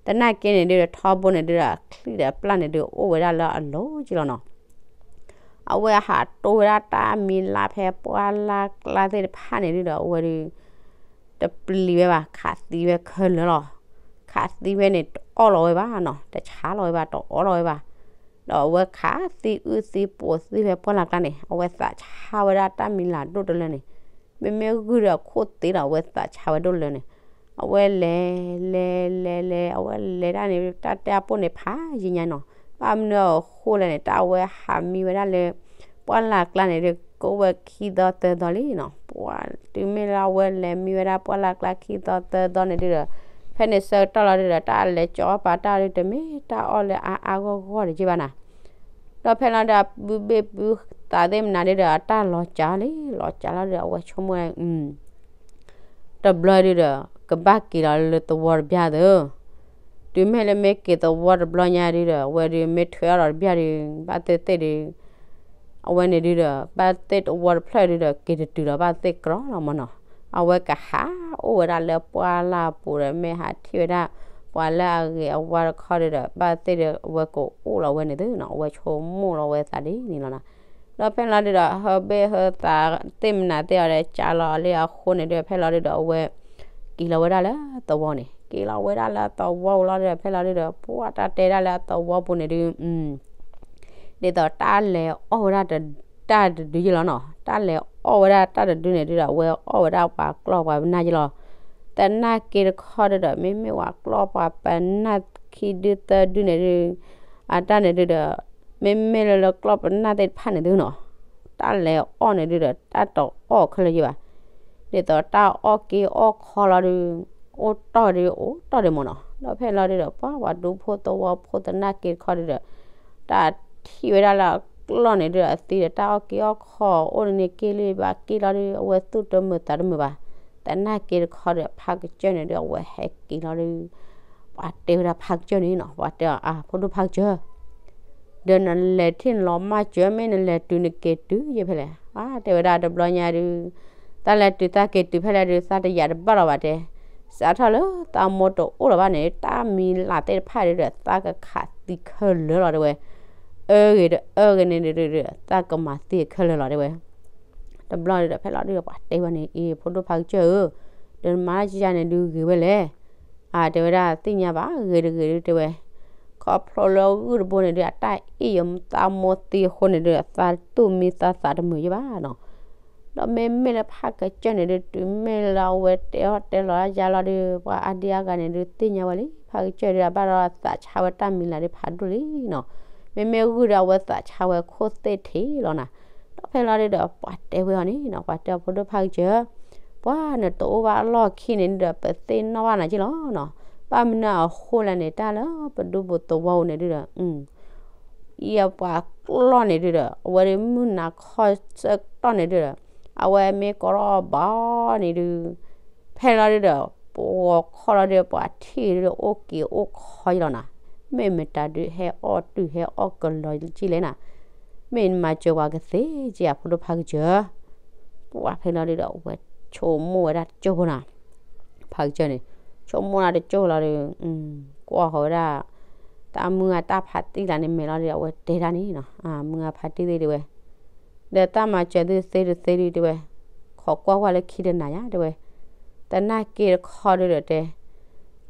သနာ်က့န့ၣ်ဒုးဒီး ထီဘိန့ၣ်ဒုးဒီး အချံဒီးအပျၢ်န့ၣ်ဒုး အိၣ်ဝဲဒၣ်လၢအလိၤက့လီၤနီၤ. အဝဲဟးတိၢ်ဝဲဒၣ်တၢ်မံၤလၤဖဲပှၢ်လၢ်ကျါသ့ၣ်တဖၣ်န့ၣ်ဒုးဒီး အဝဲဒုး တပျံၤဝဲဘၣ် ခးသံဝဲခဲလၢာ်လီၤ. ခးသံဝဲန့ၣ် တအီၣ်လီၤဝဲဘၣ်နီၤ, တဆါလီၤဝဲဘၣ် တအီၣ်လီၤဝဲဘၣ်. ဒီးအဝဲခးသံအုၣ်သံပိာ်သံဖဲပှၢ်လၢ်ကျါန့ၣ် အဝဲသးဆါဝဲဒၣ်တၢ်မံၤလၤဒိၣ်တလၢန့ၣ်, မ့မ့ၢ်ဂုၢ်ဒီးအခိၣ်သ့ဒီး အဝဲသးဆါဝဲဒိၣ်လၢန့ၣ်, အဝဲလဲၤ လဲၤ လဲၤ လဲၤ အဝဲလဲၤတၢ်န့ၣ် တၢ်တဲအပိၢ်န့ၣ်ဖးယံာ်ညါနီၤ. ဘၣ်မနုၤအဃိလဲၣ်န့ၣ် တၢ်အဝဲဟးမံဝဲဒၣ်လၢ ပှၢ်လၢ်ကျါန့ၣ်ဒုး ကအိၣ်ဝဲခံသီသၢသီလံနီၤ. ပှၤတုၤမ့ၢ်လၢအဝဲလဲၤမံဝဲဒၣ်ပှၢ်လၢ်ကျါခံသီသၢသီန့ၣ်ဒုးဒီး ဖဲန့ၣ်ဆၢကတီၢ်လီၤဒုးဒီး တၢ်လဲၤကၠီအီၣ်ပာ်တၢ်ဒုး တမ့ၢ်တၢ်အီၣ်လၢအါအါဂီၢ်ဂီၢ်တက့ၢ်ဘၣ်နၤ. ဒီးဖဲလီၤဒုးအပုၢ်ဘ့ၣ်ပုၢ်သးသ့ၣ်မနုၤဒုးဒီး အတၢ်လီၤစှၤလံ လီၤစှၤလီၤဒုးဒီး အဝဲဆိကမိၣ် တဘျီဒုးဒီး ကဘၣ်က့ၤလီၤလၢသဝီတဘျီသၢ. တုၤမ့ၢ်လၢမ့ၢ်က့ၤသဝီတဘျီညါဒုးဒီး အဝဲဒုးမ့ၢ်ထွဲအီၣ်ဒီးတဘျီဒုး ဘၣ်သ့ၣ်သ့ၣ်ဒုး အဝဲန့ၣ်ဒုးဒီး ဘၣ်သ့ၣ်သဝီတဖျၢၣ်ဒုးဒီး က့ၤတတုၤဒီးဘၣ်သ့ၣ်ကြီလီၤမၢ်နီၤ. အဝဲကဟးအိၣ်ဝဲဒၣ်လၢပှၢ်လၢ်ပူၤဒီး မ့ၢ်ဟးထံၣ်ဝဲဒၣ် ပှၤလၢအဂ့ၤအဝါတခီဒုးဒီး ဘၣ်သ့ၣ်ဒုး အဝဲကအိၣ်လီၤဝဲန့ၣ်သုနီၤ အဝဲဆိကမိၣ်လီၤဝဲသးဒ်န့ၣ်လီၤနၤ. ဒီးဖဲလီၤဒုးဒီး ဟၢဘ့ၣ်ဟၢသးသ့ၣ်မနုၤသ့ၣ်အီၤဒီး ကးလီၤလံအဃိန့ၣ်ဒုး ဖဲလီၤဒုးဒီး အဝဲ က့ၤလီၤဝဲဒၣ်လၢသဝီန့ၣ် က့ၤလီၤဝဲဒၣ်လၢသဝီလီၤဒုးဒီး ဖဲလီၤဒုးဒီး ပှၤတၢ်တဲဒၣ်လၢအသဝီပူၤန့ၣ်ဒုး ဒ်သိးတၢ်လဲၤအီၣ်ဝဲဒၣ်တၢ်တဒုယ့ၢ်လီၤနီၤ. တၢ်လဲၤအီၣ်ဝဲဒၣ်တၢ်တဒုန့ၣ်ဒုးဒီး အဝဲအီၣ်ဝဲဒၣ်ပှၤကျီၢ်ပှၤပနၢ်ယ့ၢ်လီၤ. သနာ်က့တခီဒုးဒီး မ့မ့ၢ်ပှၤကျီၢ်ပှၤပနၢ်ခံဒုသၢဒုန့ၣ်ဒုး အတၢ်န့ၣ်ဒုးဒီး မ့မ့ၢ်လၢလၢကျီၢ်ပနၢ်သ့ၣ်တဖၣ်န့ၣ်သုနီၤ တၢ်လဲၤအီၣ်န့ၣ်ဒုးဒီး တၢ်တအီၣ်ခဲလၢာ်ယ့ၢ်ဘၣ်. ဒ်သိးတၢ်အီၣ်က့ၤအီၣ်ခီလီၤဒုး အိၣ်တီၢ်ဒုး အိၣ်တီၢ်ဒုးမၢ်နီၤ. ဒီးဖဲလီၤဒုးဒီး ပှၤပှၤဒူဖိသဝီဖိသနာ်က့တခီဒုးဒီး တၢ်ထံၣ်ဝဲဒၣ်လၢအကျီၢ်န့ၣ်ဒုးဒီး အသံဒီးတၢ်အီၣ်က့ၤအီၣ်ခီအိၣ်န့ၣ်က့ၤလံဘၣ်က့ၤလီၤဒုး အဝဲသူၣ်တမုာ်သးတမုာ်ဘၣ်. သနာ်က့တခီဒီး ဖးကစၢၢ်န့ၣ်ဒုး အဝဲဟဲက့ၤလီၤဒုး ပှၤတဲဝဲဒၣ်ဖးကစၢၢ်န့ၣ်နီၤ ပှၤတဲအီၤ အါ ဖိဒိၣ်ဖးကစၢၢ် ဒီးနလဲၤထံၣ်နလီၤမၢ်စၢၤ မ့ၢ်နလဲၤတုၤနက့ၤတုၤယဲၢ်ဖဲလဲၣ်. အါ တဲဝဲဒၣ်တဘျီညါဒုး သးလဲၤတုၤသးက့ၤတုၤဖဲလဲၣ်ဒုး သးတယာ်တဘၣ်လီၤဘၣ်တဲ. စးထီၣ်လၢသးမိၢ်တအိၣ်လီၤဘၣ်န့ၣ် တၢ်မံၤလၢ်သ့ၣ်တဖၣ်ဒုးဒီး သးကခးသံခဲလၢာ်လီၤတဲဝဲ. အၢဂ့ၤတအၢဂ့ၤန့ၣ်ဒုး သးကမၤသံခဲလၢာ်လီၤတဲဝဲ. တဘျီဒုးဒီး ဖဲလီၤဒုးဒီး ပှၤတဲဝဲန့ၣ် အ့ ဖိဒိၣ်ဖးကစၢၢ်ဧၢ, ဒီးနမၤတၢ်ယါန့ၣ်ဒုးဂ့ၤဝဲလဲၣ်. အါ တဲဝဲဒၣ် သ့ၣ်ညါဘၣ် ဂ့ၤတဂ့ၤဒုးတဲဝဲ. ခီဖျိလၢဂုၢ်တဘိန့ၣ်ဒုး အတၢ်အ့ၣ်ယသးမိၢ်သံအဃိန့ၣ်ဒုး သးသူၣ်မံသးသးတမုာ်ယဲၢ်ဘၣ်နီၤ. ဒီးမ့မ့ၢ်လၢဖးကစၢၢ်န့ၣ်ဒုး တုၤမ့ၢ်လၢအဝဲတဲအီၣ်တဲလီၤယါလီၤဒုး ပှၤအါဒံအါဂၤန့ၣ်ဒုး သ့ၣ်ညါဝဲလံ ဖးကစၢၢ်ဒုး အဘၣ်ဒီးသးဆါဝဲတၢ်မံၤလၢ်ဒုးဖးဒိၣ်လံနီၤ. မ့မ့ၢ်ဂုၢ်ဒီး အဝဲသးဆါဝဲခိၣ်သ့ၣ်ထံးလီၤနၤ. ဒီးဖဲလီၤဒုးဒီး ပှၤတဲဝဲအီၤန့ၣ်နီၤ ပှၤတဲအီၤ ဖိဒိၣ်ဖးကစၢၢ် ပှၤနတအိၣ်ဘၣ်အလီၢ်ခံန့ၣ်ဒုးဒီး ပသ့ၣ်နီၣ်ဘၣ်နၤက့လီၤနီၤ. ဘၣ်မနုၤအဃိလဲၣ်န့ၣ် တၢ်လၢပဒူပူၤသဝီပူၤန့ၣ်ဒုးဒီး အံၤအပှၤကျီၢ်န့ၣ်ဒုးဒီး အဝဲဒုးမုၢ်နၤခီဆၢကတီၢ်န့ၣ်ဒုးဒီး အဝဲမ့ၢ်ကီထီၣ်ဘီန့ၣ်ဒုး ဖဲလီၤဒုးဒီး ပဂီၤခီလီၤဒုး ပှၤထံၣ်ဒုးဒီး အိၣ်က့ၤအိၣ်ခီယလီၤနၤ. မ့ၢ်မတၤဒုးဟဲအီၣ်တုၢ်ဟဲအီၣ်ကလီၤက့လဲၣ်နၤ, မ့ၢ်နမၤစၢၤပှၤကသ့က့ဧါ ဖိဒိၣ်ဖးကစၢၢ်. ပှၢ်ဖဲလီၤဒုဒီးအဝဲဆိကမိၣ်ဝဲဒၣ်တကၠိဖိနၤ, ဖးကစၢၢ်န့ၣ် ဆိကမိၣ်ဒၣ်တကၠိလီၤဒီး ကွၢ်ဃီၤဝဲဒၣ် တၢ်မုၢ်ဂၤတၢ်ဖးတံၢ်လၢန့ၣ်မဲာ်လီၤဒီး အဝဲတဲဒၣ်န့ၣ်နီၤ, မုၢ်ဂၤဖးတံၢ်သ့ၣ်တဲဝဲ ဒီးတၢ်မၤစၢၤသုသ့တသ့ဒုတဲဝဲ, ခိးကွၢ်ကွၢ်လၢခံတနၤညါတဲဝဲ, သနာ်က့တခီဒုဒီးတဲ,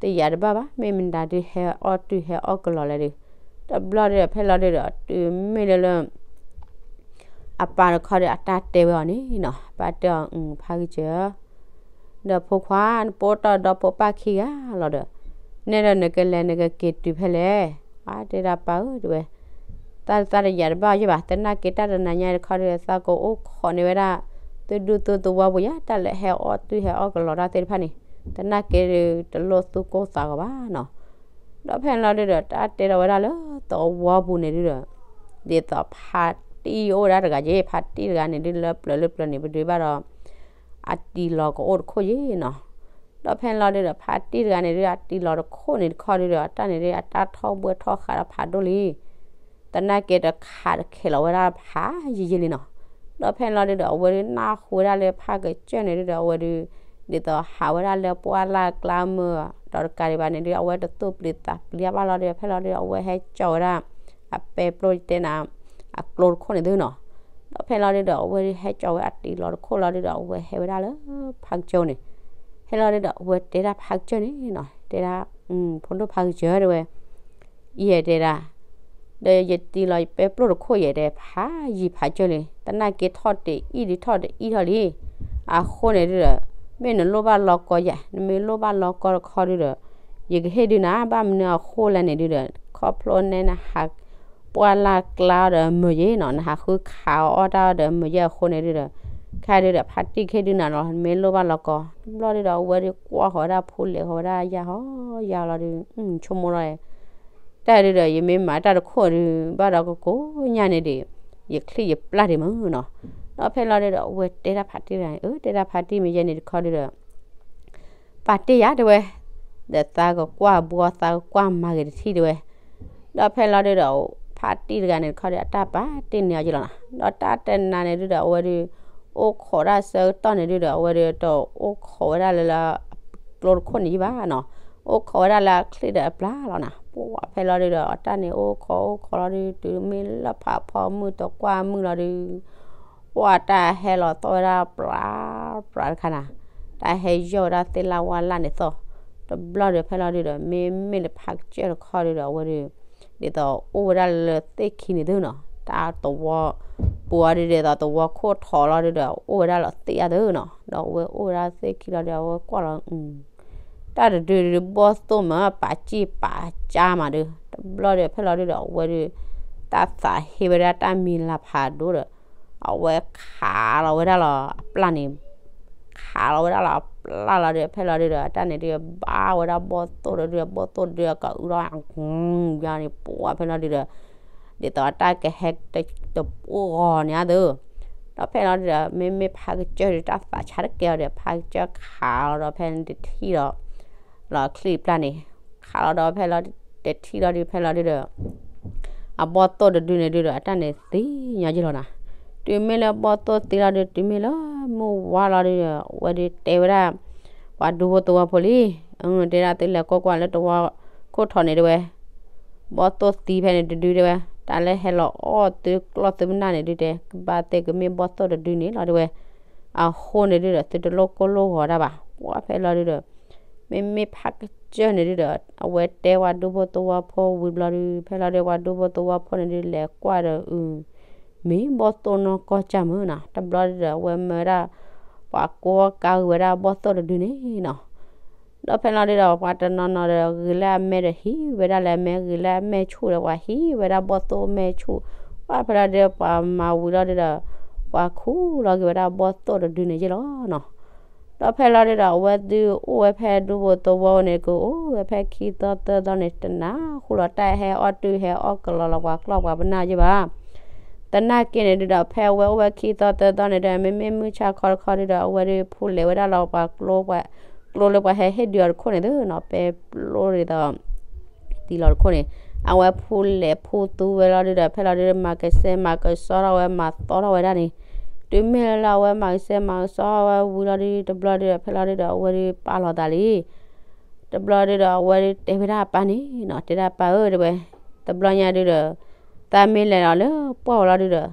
တယာ်တဘၣ်ဘၣ် မ့ၢ်မတၤဒုးဟဲအီၣ်တုၢ်ဟဲအီၣ်ကလီၤလဲၣ်ဒု, တဘျီဒီးဖဲလီၤဒုဒီး တုၤမ့ၢ်လၢလၢ အပၢ်တခီဒီးအတၢ်တဲဝဲအီၤန့ၣ်နီၤ, အပၢ်တဲအီၤ ဖးကစၢၢ် ဒီးဖိခွါ နပိာ်တီၢ်ဒီဖိပၢ်ခံဂၤလီၤဒီး, နဲဒၣ်နကလဲၤနကက့ၤတုၤဖဲလဲၣ်, အတဲဒၣ်ပၢ်ဧၢတဲဝဲ, တၢ်သးတယာ်တဘၣ်ယဲၢ်ဘၣ် သနာ်က့တၢ်တနၤညါတခီဒီး သးကအိၣ်ခိးန့ၢ်ဝဲဒၣ် သုဒူၣ်သုသဝီပူၤယါ တၢ်လၢဟဲအီၣ်တုၢ်ဟဲအီၣ်ကလီၤတၢ်သ့ၣ်တဖၣ်န့ၣ်, သနာ်က့ဒုးတလိၣ်သူၣ်ကိၢ်သးဂီၤဘၣ်နီၤ. ဒီးဖဲလီၤဒုဒီး တၢ်တဲထီၣ်ဝဲဒၣ်လၢသဝီပူၤန့ၣ်ဒုဒီး, ဒ်သိးဖးတံၢ်အိၣ်ဝဲဒၣ်တဂၤယဲၢ် ဖးတံၢ်တဂၤန့ၣ်ဒုလၢပျၢၤလၢပျၢၤန့ၣ် ပဒုးဘၣ်ဒီး အတံၤလီၤကအိၣ်တခိၣ်ယဲၢ်နီၤ. ဒီးဖဲလီၤဒုဒီး ဖးတံၢ်တဂၤန့ၣ်ဒု အတံၤလီၤတခိၣ်န့ၣ်တခီဒုဒီး တၢ်န့ၣ်ဒု အတၢ်ထီၣ်ဘှဲထီၣ်ဃးဒီးဖးဒိၣ်လံ သနာ်က့တခးတခဲလီၤဝဲဒၣ်ဖးယံာ်ယံာ်လံနီၤ. ဒီးဖဲလီၤဒုဒီး အဝဲဒုနၢ်ဟူဝဲဒၣ်လၢဖးကစၢၢ်န့ၣ်ဒုဒီး အဝဲဒု ဒ်သိးဟးဝဲဒၣ်လၢပှၢ်လၢ်ကျါမုၢ် ဒီးတကးဒံးဘၣ်န့ၣ်ဒု အဝဲတသူၣ်ပျံၤသးပျံၤအါဘၣ်လီၤဒုဒီး ဖဲလီၤဒုဒီး အဝဲဟဲကၠီဝဲဒၣ် အပဲပျိတဲနၤ အကျိတခိၣ်န့ၣ်သုနီၤ. ဒီးဖဲလီၤဒုဒီး အဝဲဒုဟဲကၠီဝဲအတံၤလီၤတခိၣ်လီၤဒုဒီး အဝဲဟဲဝဲဒၣ်လၢဖးကစၢၢ်န့ၣ်, ဟဲလီၤဒုဒီး အဝဲတဲဒၣ်ဖးကစၢၢ်န့ၣ်နီၤ, တဲဒၣ် ဖိဒိၣ်ဖးကစၢၢ်တဲဝဲ ယဲၢ်တဲဒၣ်, ဒီးယတံၤလီၤယပဲပျိတခိၣ်ယဲၢ်တဲ ဖးယံာ်ဖးကၢၢ်လံ သနာ်က့ထီၣ်တအံၣ်ဒုထီၣ်တအံၣ်ထီၣ်လံ. အဃိန့ၣ်ဒုဒီး မ့ၢ်နလိၣ်ဘၣ်လီၤကီယဲၢ် နမ့ၢ်လိၣ်ဘၣ်လီၤကီတခီဒုဒီး ယကဟ့ၣ်ဒုနၤ ဘၣ်မနုၤအဃိလဲၣ်န့ၣ်ဒုဒီး ခီဖျိနဲနဟး ပှၢ်လၢ်ကျါအီၤဒီးမုာ်ယဲၢ်နီၤ နဟးဃုခးအီၣ်တၢ်အီၤဒီးမုာ်ယဲၢ်အဃိန့ၣ်ဒုဒီး ခဲဒုဒီး ဖးတံၢ်ကဟ့ၣ်ဒုနၤနီၤ နမ့ၢ်လိၣ်ဘၣ်လီၤကီ. တဘျီဒုဒီး အဝဲဒုကွၢ်ဃီၤဝဲဒၣ်ဖူလဲၤဃီၤဝဲဒၣ်ယါဟီယါလီၤဒု ဆိကမိၣ်လီၤ တၢ်ဒုဒီး ယမ့ၢ်မၤတၢ်တခိၣ်ဒု ဘၣ်ဒီးကကိးညါန့ၣ်ဒံး ယချံၣ်ယပျၢ်ဒံးမုၢ်နီၤ. ဒီးဖဲလီၤဒုဒီး အဝဲတဲဒၣ်ဖးတံၢ်တဂၤန့ၣ် အၢ တဲဒၣ်ဖးတံၢ်မ့ၢ်ယဲၢ်န့ၣ်တခီဒုဒီး ပာ်တ့ၢ်ယၤတဲဝဲ, ဒီးသးကကွၢ်ဘှီ သးကကွၢ်မၤဂ့ၤတထံၣ်တဲဝဲ. ဒီးဖဲလီၤဒုဒီး ဖးတံၢ်တဂၤန့ၣ်တခီဒီး အတၢ်ပာ်တ့ၢ်န့ၢ်အီၤက့လီၤနီၤ. ဒီးတၢ်တနၤန့ၣ်ဒုဒီး အဝဲဒု အိၣ်ခိးဒၣ်ဆၢကတီၢ်န့ၣ်ဒုဒီး အဝဲဒုတအိၣ်ခိးဝဲဒၣ်လၢလၢ ကျိတခိၣ်န့ၣ်ယံၢ်ဘၣ်နီၤ. အိၣ်ခိးဝဲဒၣ်လၢအချံၣ်ဒီးအပျၢ်လီၤနီၤ. ပှၢ်ဖဲလီၤဒုဒီး အတၢ်န့ၣ်အိၣ်ခိးအိၣ်ခိးလီၤဒု တုၤမ့ၢ်လၢဖးဖီမုၢ်တကွၢ်မုၢ်လီၤဒု ပှၢ်တၢ်ဟဲလီၤသီၣ်ဝဲဒၣ်ပျၢ်ပျၢ်တခါနီၤ. တၢ်ဟဲယီၢ်ဝဲဒၣ်သ့ၣ်လၢဝါလၢ်န့ၣ်သီၣ်. တဘျီဒီးဖဲလီၤဒုဒီး မ့မ့ၢ်လၢဖးကစၢၢ်တခီဒုဒီး အဝဲဒု ဒ်သိးအိၣ်ဝဲဒၣ်လၢသ့ၣ်ခံန့ၣ်သုနီၤ. တၢ်သဝီပူၤအီၤဒု ဒ်သိးသဝီခိၣ်ထိးလီၤဒုဒီး အိၣ်ဝဲဒၣ်လီၤသ့ၣ်အါသုနီၤ. ဒီးအဝဲအိၣ်ဝဲဒၣ်သ့ၣ်ခံလီၤဒီး အဝဲကွၢ်လီၤ တၢ်တဒုဒု ဘီၣ်သိၣ်မး ပာ်စံၣ်ပာ်ကၢ်မးဒု တဘျီဒီးဖဲလီၤဒုဒီး အဝဲဒု တၢ်သးဟ့ဝဲဒၣ်တၢ်မံၤလၤဖးဒိၣ်ဒီး အဝဲခးလီၤဝဲဒၣ်လီၤအပျၢ်န့ၣ် ခးလီၤဝဲဒၣ်လီၤအပျၢ်လီၤဒီး ဖဲလီၤဒုဒီး တၢ်န့ၣ်ဒု ဘါဝဲဒၣ်ဘီၣ်သိၣ်ဒီးဒု ဘီၣ်သိၣ်ဒု ကအုဒီး ယါန့ၣ် ပှၢ်ဖဲလီၤဒုဒီး ဒ်သိးတၢ်ကဟဲတပူၤဂီၤန့ၣ်အသိး ဒီးဖဲလီၤဒုဒီး မ့မ့ၢ်ဖးကစၢၢ်ဒု တၢ်သးဆါတကဲအီၤဒီး ဖးကစၢၢ်ခးလီၤဒီး ဖဲန့ၣ်တထံၣ်ဒီး လီၤချံၣ်ပျၢ်န့ၣ် ခးလီၤဒီး ဖဲလီၤတထံၣ်လီၤဒု ဖဲလီၤဒုဒီး အဘီၣ်သိၣ်တဒုန့ၣ်ဒုဒီး အတၢ်န့ၣ်သံညီက့လီၤနီၤ. တုၤမ့ၢ်လၢဘီၣ်သိၣ်သံလီၤဒု တုၤမ့ၢ်လၢမုၢ်ဝါလီၤဒုဒီး အဝဲဒုတဲဝဲဒၣ် ပှၤဒူဖိသဝီဖိလံ တဲဒၣ်သုလဲၤကွၢ်ကွၢ်လၢသဝီခိၣ်ထိးန့ၣ်တဲဝဲ ဘီၣ်သိၣ်သံဖဲန့ၣ်တဒုတဲဝဲ တၢ်လၢဟဲလီၤအီၣ်သုကျီၢ်သုပနၢ်န့ၣ်ဒုတဲ ကဘၣ်သ့ၣ်ကမ့ၢ်ဘီၣ်သိၣ်တဒုန့ၣ်လီၤတဲဝဲ. အဃိန့ၣ်ဒုဒီး သုတလိၣ်ကိၢ်လိၣ်ဂီၤတၢ်ဘၣ်. ပှၢ်ဖဲလီၤဒုဒီး မ့မ့ၢ်ဖးကစၢၢ်န့ၣ်ဒုဒီး အဝဲတဲပှၤဒူဖိသဝီဖိဝံၤဘျီဒု ဖဲလီၤဒု ပှၤဒူဖိသဝီဖိန့ၣ်ဒု လဲၤကွၢ်ဒီး အု မ့ၢ်ဘီၣ်သိၣ်နီၢ်ကီၢ်ကၢ်မုၢ်နီၤ. တဘျီဒုဒီး အဝဲမၢဝဲဒၣ် ပှၤကိးကါဂ့ၤဝဲဒၣ်ဘီၣ်သိၣ်တဒုန့ၣ်နီၤ. ဒီးဖဲလီၤဒုဒီး ပှၤတနီၤနီၤဒီး ဂ့ၤလၢအမဲဒီးဟံးဝဲဒၣ်လၢအမဲဂ့ၤလၢအမဲဆူၣ်ဒီး ပှၤဟံးဝဲဒၣ်ဘီၣ်သိၣ်မဲဆူၣ်. ပှၢ်ဖဲလီၤဒုဒီး ပှၤမၤဝံၤလီၤဒုဒီး ပှၤခူၣ်လီၤက့ၤဝဲဒၣ်ဘီၣ်သိၣ်တဒုန့ၣ်ယ့ၢ်လီၤနီၤ. ဒီးဖဲလီၤဒုဒီး အဝဲသ့ၣ်အိၣ်ဝဲဖဲဒူဖိသဝီန့ၣ် ကအိၣ်ဝဲဖဲခံသီသၢသီန့ၣ် တနၢ်ဟူလီၤတၢ်ဟဲအီၣ်တုၢ်ဟဲအီၣ်ကလီၤလီၤပှၤကျီၢ်ပှၤပနၢ်ယ့ၢ်ဘၣ်. သနာ်က့န့ၣ်ဒုဒီး ဖဲအဝဲအိၣ်ဝဲခံသီသၢသီန့ၣ်ဒီး မ့မ့ၢ်မုၢ်ဆါခီတခီဒုဒီး အဝဲဒုဖူလဲၤဝဲဒၣ်လီၤပှၤကျိ ပှၤကျိလၢပှၤဟဲဟ့ၣ်ဒုးအီၤတခိၣ်န့ၣ်သုနီၤ ပဲပျိဒ်သိး သံလီၤတခိၣ်န့ၣ် အဝဲဖူလဲၤဖူသူဝဲလီၤဒုဒီး ဖဲလီၤဒုဒီး မၤကစဲမၤကစီထီၣ်ဝဲ မၤသီထီၣ်ဝဲဒၣ်န့ၣ်, တုၤမ့ၢ်လၢအဝဲမၤကစဲမၤကစီထီၣ်ဝဲဝံၤလီၤဒု တဘျီဒုဒီး ဖဲလီၤဒုဒီး အဝဲဒုပာ်လီၤသးလံ. တဘျီဒုဒီး အဝဲဒုတဲဝဲဒၣ်အပၢ်န့ၣ်နီၤ, တဲဒၣ်ပၢ်ဧၢ တဲဝဲ, တဘျီညါဒုဒီး သးမ့ၢ်လဲၤလီၤလၢပှၢ်ဝဲလီၤဒုဒီး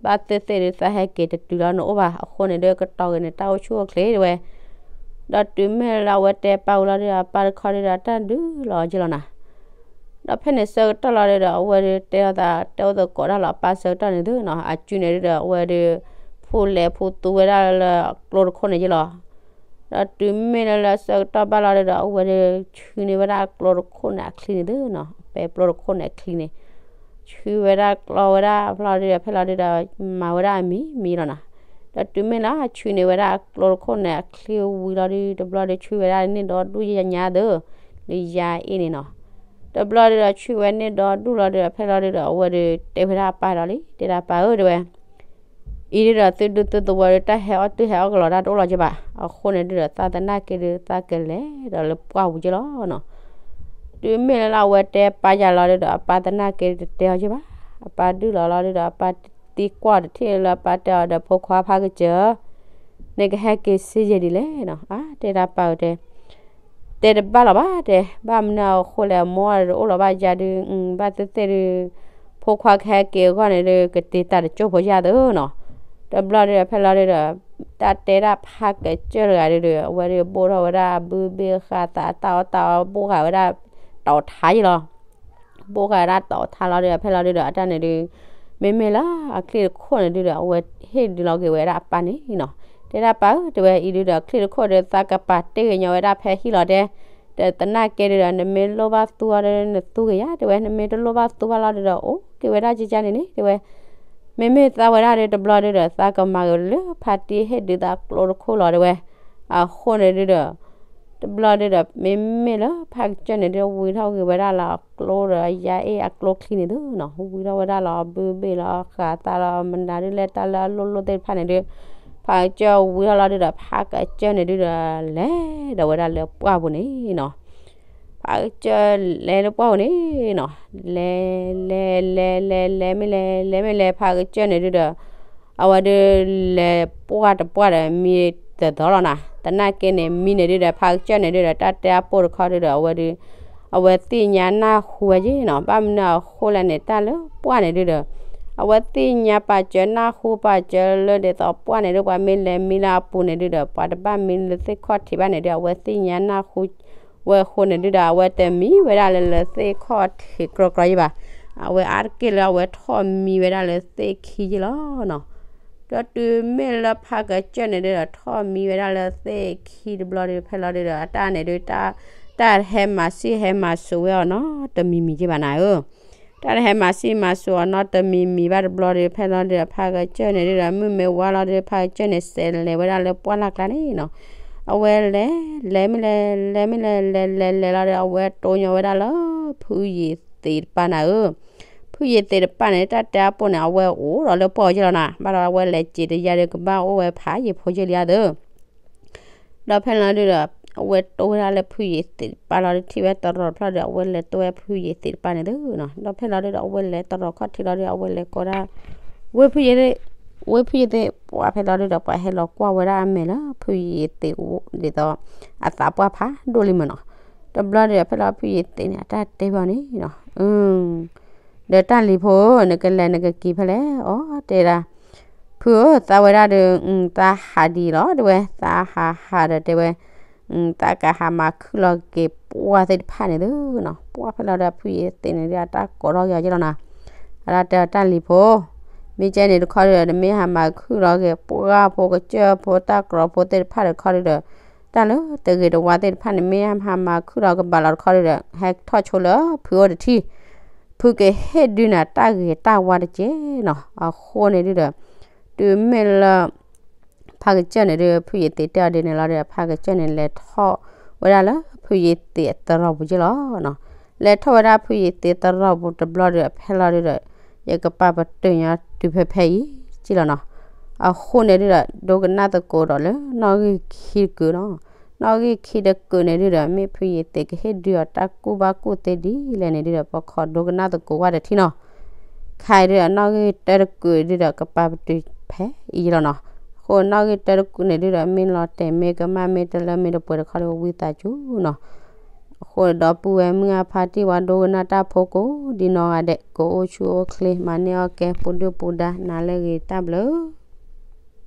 ဘၣ်သ့ၣ်သ့ၣ်ဒု သးဟဲက့ၤတတုၤလီၤနအိၣ်ဘၣ်, အဃိန့ၣ်ဒု ကတီၤဂ့ၤနတၢ်အိၣ်ဆူၣ်အိၣ်ချ့ တဲဝဲ. ဒီးတုၤမ့ၢ်လၢအဝဲတဲပၢ်ဝံၤလီၤဒုဒီး အပၢ်တခီဒုဒီး တၢ်ဒုးလီၤက့ၤလီၤနၤ. ဒီးဖဲန့ၣ်ဆၢကတီၢ်လီၤဒုဒီး အဝဲဒုတဲလိာ်သး တဲအိၣ်သကိးတၢ်လီၤအပၢ်ဆၢကတီၢ်န့ၣ်သုနီၤ, အစုန့ၣ်ဒုဒီး အဝဲဒု ဖူလဲၤဖူသူဝဲဒၣ်လၢကျိတခိၣ်န့ၣ်က့ၤလီၤ. ဒီးတုၤမ့ၢ်လၢလၢဆၢကတီၢ်ဘၣ်လီၤဒုဒီး အဝဲဒု ဆှံန့ၢ်ဝဲဒၣ်ကျိတခိၣ်န့ၣ်အချံန့ၣ်သုနီၤ, ပဲကျိတခိၣ်န့ၣ်အချံန့ၣ် ဆှံဝဲဒၣ်ကျိဝဲဒၣ်ဖဲလီၤဒုဒီး ဖဲလီၤဒုဒီး မၤဝဲဒၣ်အမံၤမံၤလီၤနီၤ. ဒီးတုၤမ့ၢ်လၢဆှံန့ၢ်ဝဲဒၣ်ကျိတခိၣ်န့ၣ်အချံဝံၤလီၤဒု တဘျီဒုဆှံဝဲဒၣ်န့ၢ်ဒီဒူၣ်ယညါသု လၢယၤအ့ၣ်န့ၣ်နီၤ. တဘျီဒုဒီးဆှံဝဲန့ၢ်ဒီဒူၣ်လီၤဒုဒီး ဖဲလီၤဒုဒီး အဝဲဒုတဲဝဲဒၣ်အပၢ်ဒီးလံ, တဲဒၣ်ပၢ်ဧၢ တဲဝဲ အံၤဒုဒီး သုဒူသုသဝီဒီး တၢ်ဟဲအီၣ်တၢ်ဟဲအီၣ်ကလီၤတၢ်တအိၣ်လီၤက့ၤဘၣ်. အဃိန့ၣ်ဒုဒီး သးသနာ်က့ဒု သးကလဲၤဒီးလၢပှၢ်ပူၤက့ၤလီၤနီၤ. တုၤမ့ၢ်လၢအဝဲတဲပၢ်ယၤလီၤဒုဒီး အပၢ်သနာ်က့တတဲအီၤက့ၤဘၣ်. အပၢ်ဒုၣ်လီၤလီၤဒုဒီး အပၢ်သံကွၢ်တထံၣ်လၢအပၢ်တဲအီၤဒီး ဖိခွါဖးကစၢၢ် နကဟဲက့ၤစ့ယဲၢ်ဒ်လဲၣ်နီၤ. အါ တဲဒၣ်ပၢ်ဧၢ တဲ တဲတဘၣ်လီၤဘၣ်တဲ, ဘၣ်မနုၤအဃိလဲၣ် အမိၢ်အီၤတအိၣ်လီၤဘၣ်ယါဒု, ဘၣ်သ့ၣ်သ့ၣ်ဒု ဖိခွါကဟဲက့ၤအဂီၢ်န့ၣ်ဒု ကတ့တၢ်တကၠိၢ်ဖိယါသုနီၤ. တဘျီဒုဒီး ဖဲလီၤဒုဒီး တၢ်တဲဒၣ်ဖးကစၢၢ်တဂၤဒုဒီး အဝဲဒုဘိၣ်ထီၣ်ဝဲဒၣ်ဘုဘ့ၣ်ဃာ်သးအတၢ်အီၣ်တၢ်အီ ဘိၣ်ဃာ်ဝဲဒၣ်တၢ်အီၣ်ထါယ့ၢ်လီၤ. ဘိၣ်ဃာ်ဝဲဒၣ်တၢ်အီၣ်ထါလီၤဒုဒီး ဖဲလီၤဒုဒီး အတၢ်န့ၣ်ဒု မ့မ့ၢ်လၢအချံၣ်တခိၣ်န့ၣ်ဒုဒီး အဝဲဟ့ၣ်ဒုးလီၤက့ၤဝဲဒၣ်အပၢ်န့ၣ်နီၤ. တဲဒၣ်ပၢ်ဧၢ တဲဝဲ အံၤဒုဒီး ချံၣ်တခိၣ်ဒီး သးကပာ်တ့ၢ်ကညီဝဲဒၣ်ဖဲဟံၣ်လီၤတဲ, တသနာ်က့ဒုဒီး နမ့ၢ်လိၣ်ဘၣ်သူအီၤဒီး နသူက့ၤယါ တဲဝဲ, နမ့ၢ်တလိၣ်ဘၣ်သူဘၣ်လီၤဒုဒီး အိၣ်က့ၤဝဲဒၣ်ကကန့ၣ်န့ၣ် တဲဝဲ. မ့မ့ၢ်သးဝဲဒၣ်ဒီး တဘျီဒုဒီး သးကမၤက့ၤလၢဖါတံၢ်ဟ့ၣ်ဒုးသးကျိတခိၣ်လီၤ တဲဝဲ. အဃိန့ၣ်ဒုဒီး တဘျီဒုဒီး မ့မ့ၢ်လၢဖးကစၢၢ်န့ၣ်ဒု ဝံထီၣ်က့ၤဝဲဒၣ်လီၤအကျိဒီး ယါအ့ၣ်အကျိချံန့ၣ်သုနီၤ, ဝံထီၣ်ဝဲဒၣ်လီၤ ဘုဘ့ၣ်လီၤ ဃာ်သးလီၤ မနုၤဒုလဲၣ် တၢ်လၢအလိၣ်လိၣ်သ့ၣ်တဖၣ်န့ၣ်ဒု ဖးကစၢၢ်ဝံထီၣ်လီၤဒုဒီး ဖးကစၢၢ်န့ၣ်ဒုဒီး လဲၤဒီးဝဲဒၣ်လၢပှၢ်ပူၤန့ၣ်နီၤ. ဖးကစၢၢ်လဲၤလၢပှၢ်ပူၤန့ၣ်နီၤ, လဲၤ လဲၤ လဲၤ လဲၤ မ့ၢ်လဲၤ လဲၤမ့ၢ်လဲၤ ဖးကစၢၢ်န့ၣ်ဒုဒီး အဝဲဒု လဲၤပှၢ်တပှၢ်ဒီး မံတသီလီၤနၤ, သနာ်က့န့ၣ် မံန့ၣ်ဒုဒီး ဖးကစၢၢ်န့ၣ်ဒုဒီး တၢ်တဲအပိၢ်တခီဒုဒီး အဝဲဒု အဝဲသ့ၣ်ညါနၢ်ဟူဝဲက့နီၤ, ဘၣ်မနုၤအဃိလဲၣ်န့ၣ် တၢ်လၢပှၢ်န့ၣ်ဒုဒီး အဝဲသ့ၣ်ညါပာ်စၢၤနၢ်ဟူပာ်စၢၤလၢဒ်သိးပှၢ်န့ၣ်ဒု ပှၤမ့ၢ်လဲၤမံလၢအပူၤန့ၣ်ဒုဒီး ပှၤတဘၣ်မံလၢသ့ၣ်ခီၣ်ထံးဘၣ်န့ၣ်ဒု အဝဲသ့ၣ်ညါနၢ်ဟူဝဲအဃိန့ၣ်ဒုဒီး အဝဲတမံဝဲဒၣ်လၢလၢသ့ၣ်ခီၣ်ထံးကြီကြီယ့ၢ်ဘၣ်, အဝဲအါတက့ၢ်လၢအဝဲထီၣ်မံဝဲဒၣ်လၢသ့ၣ်ခံယ့ၢ်လီၤနီၤ. ဒီးတုၤမ့ၢ်လၢဖးကစၢၢ်န့ၣ်ဒုဒီး ထီၣ်မံဝဲဒၣ်လၢသ့ၣ်ခံတဘျီဒု ဖဲလီၤဒုဒီး အတၢ်န့ၣ်ဒု တၢ် တၢ်ဟဲမၤဆံၣ်ဟဲမၤစိၤဝဲအီၤနီတမံၤမံၤယ့ၢ်ဘၣ်နၤဧၢ တၢ်တဟဲမၤဆံၣ်မၤစိၤအီၤနီတမံၤမံၤဘၣ်တဘျီဒီး ဖဲလီၤဒုဒီး ဖးကစၢၢ်န့ၣ်ဒုဒီး မုၢ်မ့ၢ်ဝါလီၤဒီး ဖးကစၢၢ်န့ၣ် စဲးလဲၤဝဲဒၣ်လၢပှၢ်လၢ်ကျါန့ၣ်နီၤ. အဝဲလဲၤ လဲၤမ့ၢ်လဲၤ လဲၤမ့ၢ်လဲၤ လဲၤလဲၤလဲၤလီၤဒီး အဝဲတိၢ်ညီဝဲဒၣ်လၢဖုယံၤသ့းတပၢ်နၤဧၢ ဖုယံၤသ့းတပၢ်န့ၣ် တၢ်တဲအပိၢ်န့ၣ် အဝဲအိၣ်ဒီးလၢပှၢ်အီၤက့လီၤနၤ, ဘၣ်ဒီးအဝဲလဲၤစံးတယါဒီး ကဘၣ်အိၣ်ဝဲဖးယံၤဖိယ့ၢ်လံဧါသၢ ဒီးဖဲလီၤဒုဒီး အဝဲတိၢ်ဝဲဒၣ်လၢဖုယံၤသ့းတပၢ်လီၤဒီး ထံၣ်ဝဲတရီးတဖျၢၣ်ဒီး အဝဲလဲၤတိၢ်ဝဲဖုယံၤသ့းတပၢ်န့ၣ်သုနီၤ. ဒီးဖဲလီၤဒုဒီး အဝဲလဲၤတရီးခီၣ်ထံးလီၤဒီး အဝဲလဲၤကိးဒၣ် ဝ့ၢ်ဖုယံၤသ့း ဝ့ၢ်ဖုယံၤသ့း ပှၤဖဲလီၤဒုဒီး ပှၤဟဲလီၤကွၢ်ဝဲဒၣ်အမဲာ်လၢဖုယံၤသ့းဒ်သိး အသးပှၢ်ဖးဒိၣ်လံမ့ၢ်နီၤ. တဘျီဒီး ဖဲလီၤဖုယံၤသ့းန့ၣ် အတၢ်တဲဘၣ်န့ၣ်နီၤ ဒီးတၢ်လံၤဖိဧၢ နကလဲၤနကက့ၤဖဲလဲၣ် အီၤတဲဒၣ် ဖုဧၢ သးဝဲဒၣ်ဒီး သးဟးဒံးလီၤ တဲဝဲ သးဟးဟးဒီးတဲဝဲ သးကဟးမၤခုၣ်လီၤက့ၤပှၢ်သ့ၣ်တဖၣ်န့ၣ်သုနီၤ ပှၢ်ဖဲလီၤဒီးဖုယံၤသ့းန့ၣ်ဒီး အတၢ်ကိးထီၣ်က့ၤအီၤက့လီၤနီၤ အတၢ်တဲအီၤတၢ်လံၤဖိ မ့ၢ်ကဲန့ၣ်တခီဒီး နမ့ၢ်ဟးမၤခုၣ်လီၤက့ၤပှၢ်ဖိကစၢၢ်ဖိတၢ်ကြီဖိသ့ၣ်တဖၣ်ဒီးတခီဒီး တၢ်လၢတဂ့ၤတဝါသ့ၣ်တဖၣ်န့ၣ် မ့ၢ်ဟးမၤခုၣ်လီၤကဘၣ်လီၤတခီဒီး ဟဲထီၣ်ဆိလၢဖုအိၣ်တထံၣ် ဖုကဟ့ၣ်ဒုးနၤတၢ်ဂ့ၤတၢ်ဝါတက့ၢ်နီၤ အဃိန့ၣ်ဒုဒီး တုၤမ့ၢ်လၢ ဖးကစၢၢ်န့ၣ်ဒုး ဖုယံၤသ့းတဲအီၤဒ်န့ၣ်လီၤဒီး ဖးကစၢၢ်န့ၣ် လဲၤထီၣ်ဝဲဒၣ်လၢဖုယံၤသ့းအသရိာ်ပူၤက့လီၤနီၤ လဲၤထီၣ်ဝဲဒၣ်ဖုယံၤသ့းသရိာ်ပူၤတဘျီဒီး ဖဲလီၤဒုဒီး ယကပာ်ပတုာ်ညီတုၤဖဲဖဲအံၤက့လီၤနီၤ အဃိန့ၣ်ဒုဒီး ဒိကနၣ်သကိးဒီးလၢနီၣ်ဂံၢ်ခံတကုာ်နီၤ နီၣ်ဂံၢ်ခံတကုာ်န့ၣ်ဒုဒီး မ့ၢ်ဖုယသ့ၣ်ကဟ့ၣ်ဒုးအီၤတၢ်ကူၣ်ဘၣ်ကူၣ်သ့ဒ်လဲၣ်န့ၣ်ဒုဒီး ပခီဒိကနၣ်သကိးဝဲတထံၣ်နီၤ. ခါအံၤဒုဒီး နီၣ်ဂံၢ်တၢတကုာ်ဒုဒီး ကပာ်ပတုာ်ဖဲအံၤလီၤနီၤ. အဃိနီၣ်ဂံၢ်တၢတကုာ်န့ၣ်ဒုဒီး မ့ၢ်လီၤတဲာ်မ့ၢ်ကမၣ်မ့ၢ်တလၢမ့ၢ်တပှဲၤတခီဒီး ဝံသးစူၤနီၤ. အဃိဒီပုၢ်ဝဲၢ်မုၢ်အါဖါတံၢ် ပှၤဒိကနၣ်တၢ်ဖိကိးဒ်နီၢ်ဂၤဒဲး ကအိၣ်ဆူၣ်အိၣ်ချ့ မၤန့ၢ်အီၣ်ကဲ ပူၤဒုၣ်ပူၤဒါ နၤလၢအဂ့ၤ တၢ်ဘျုး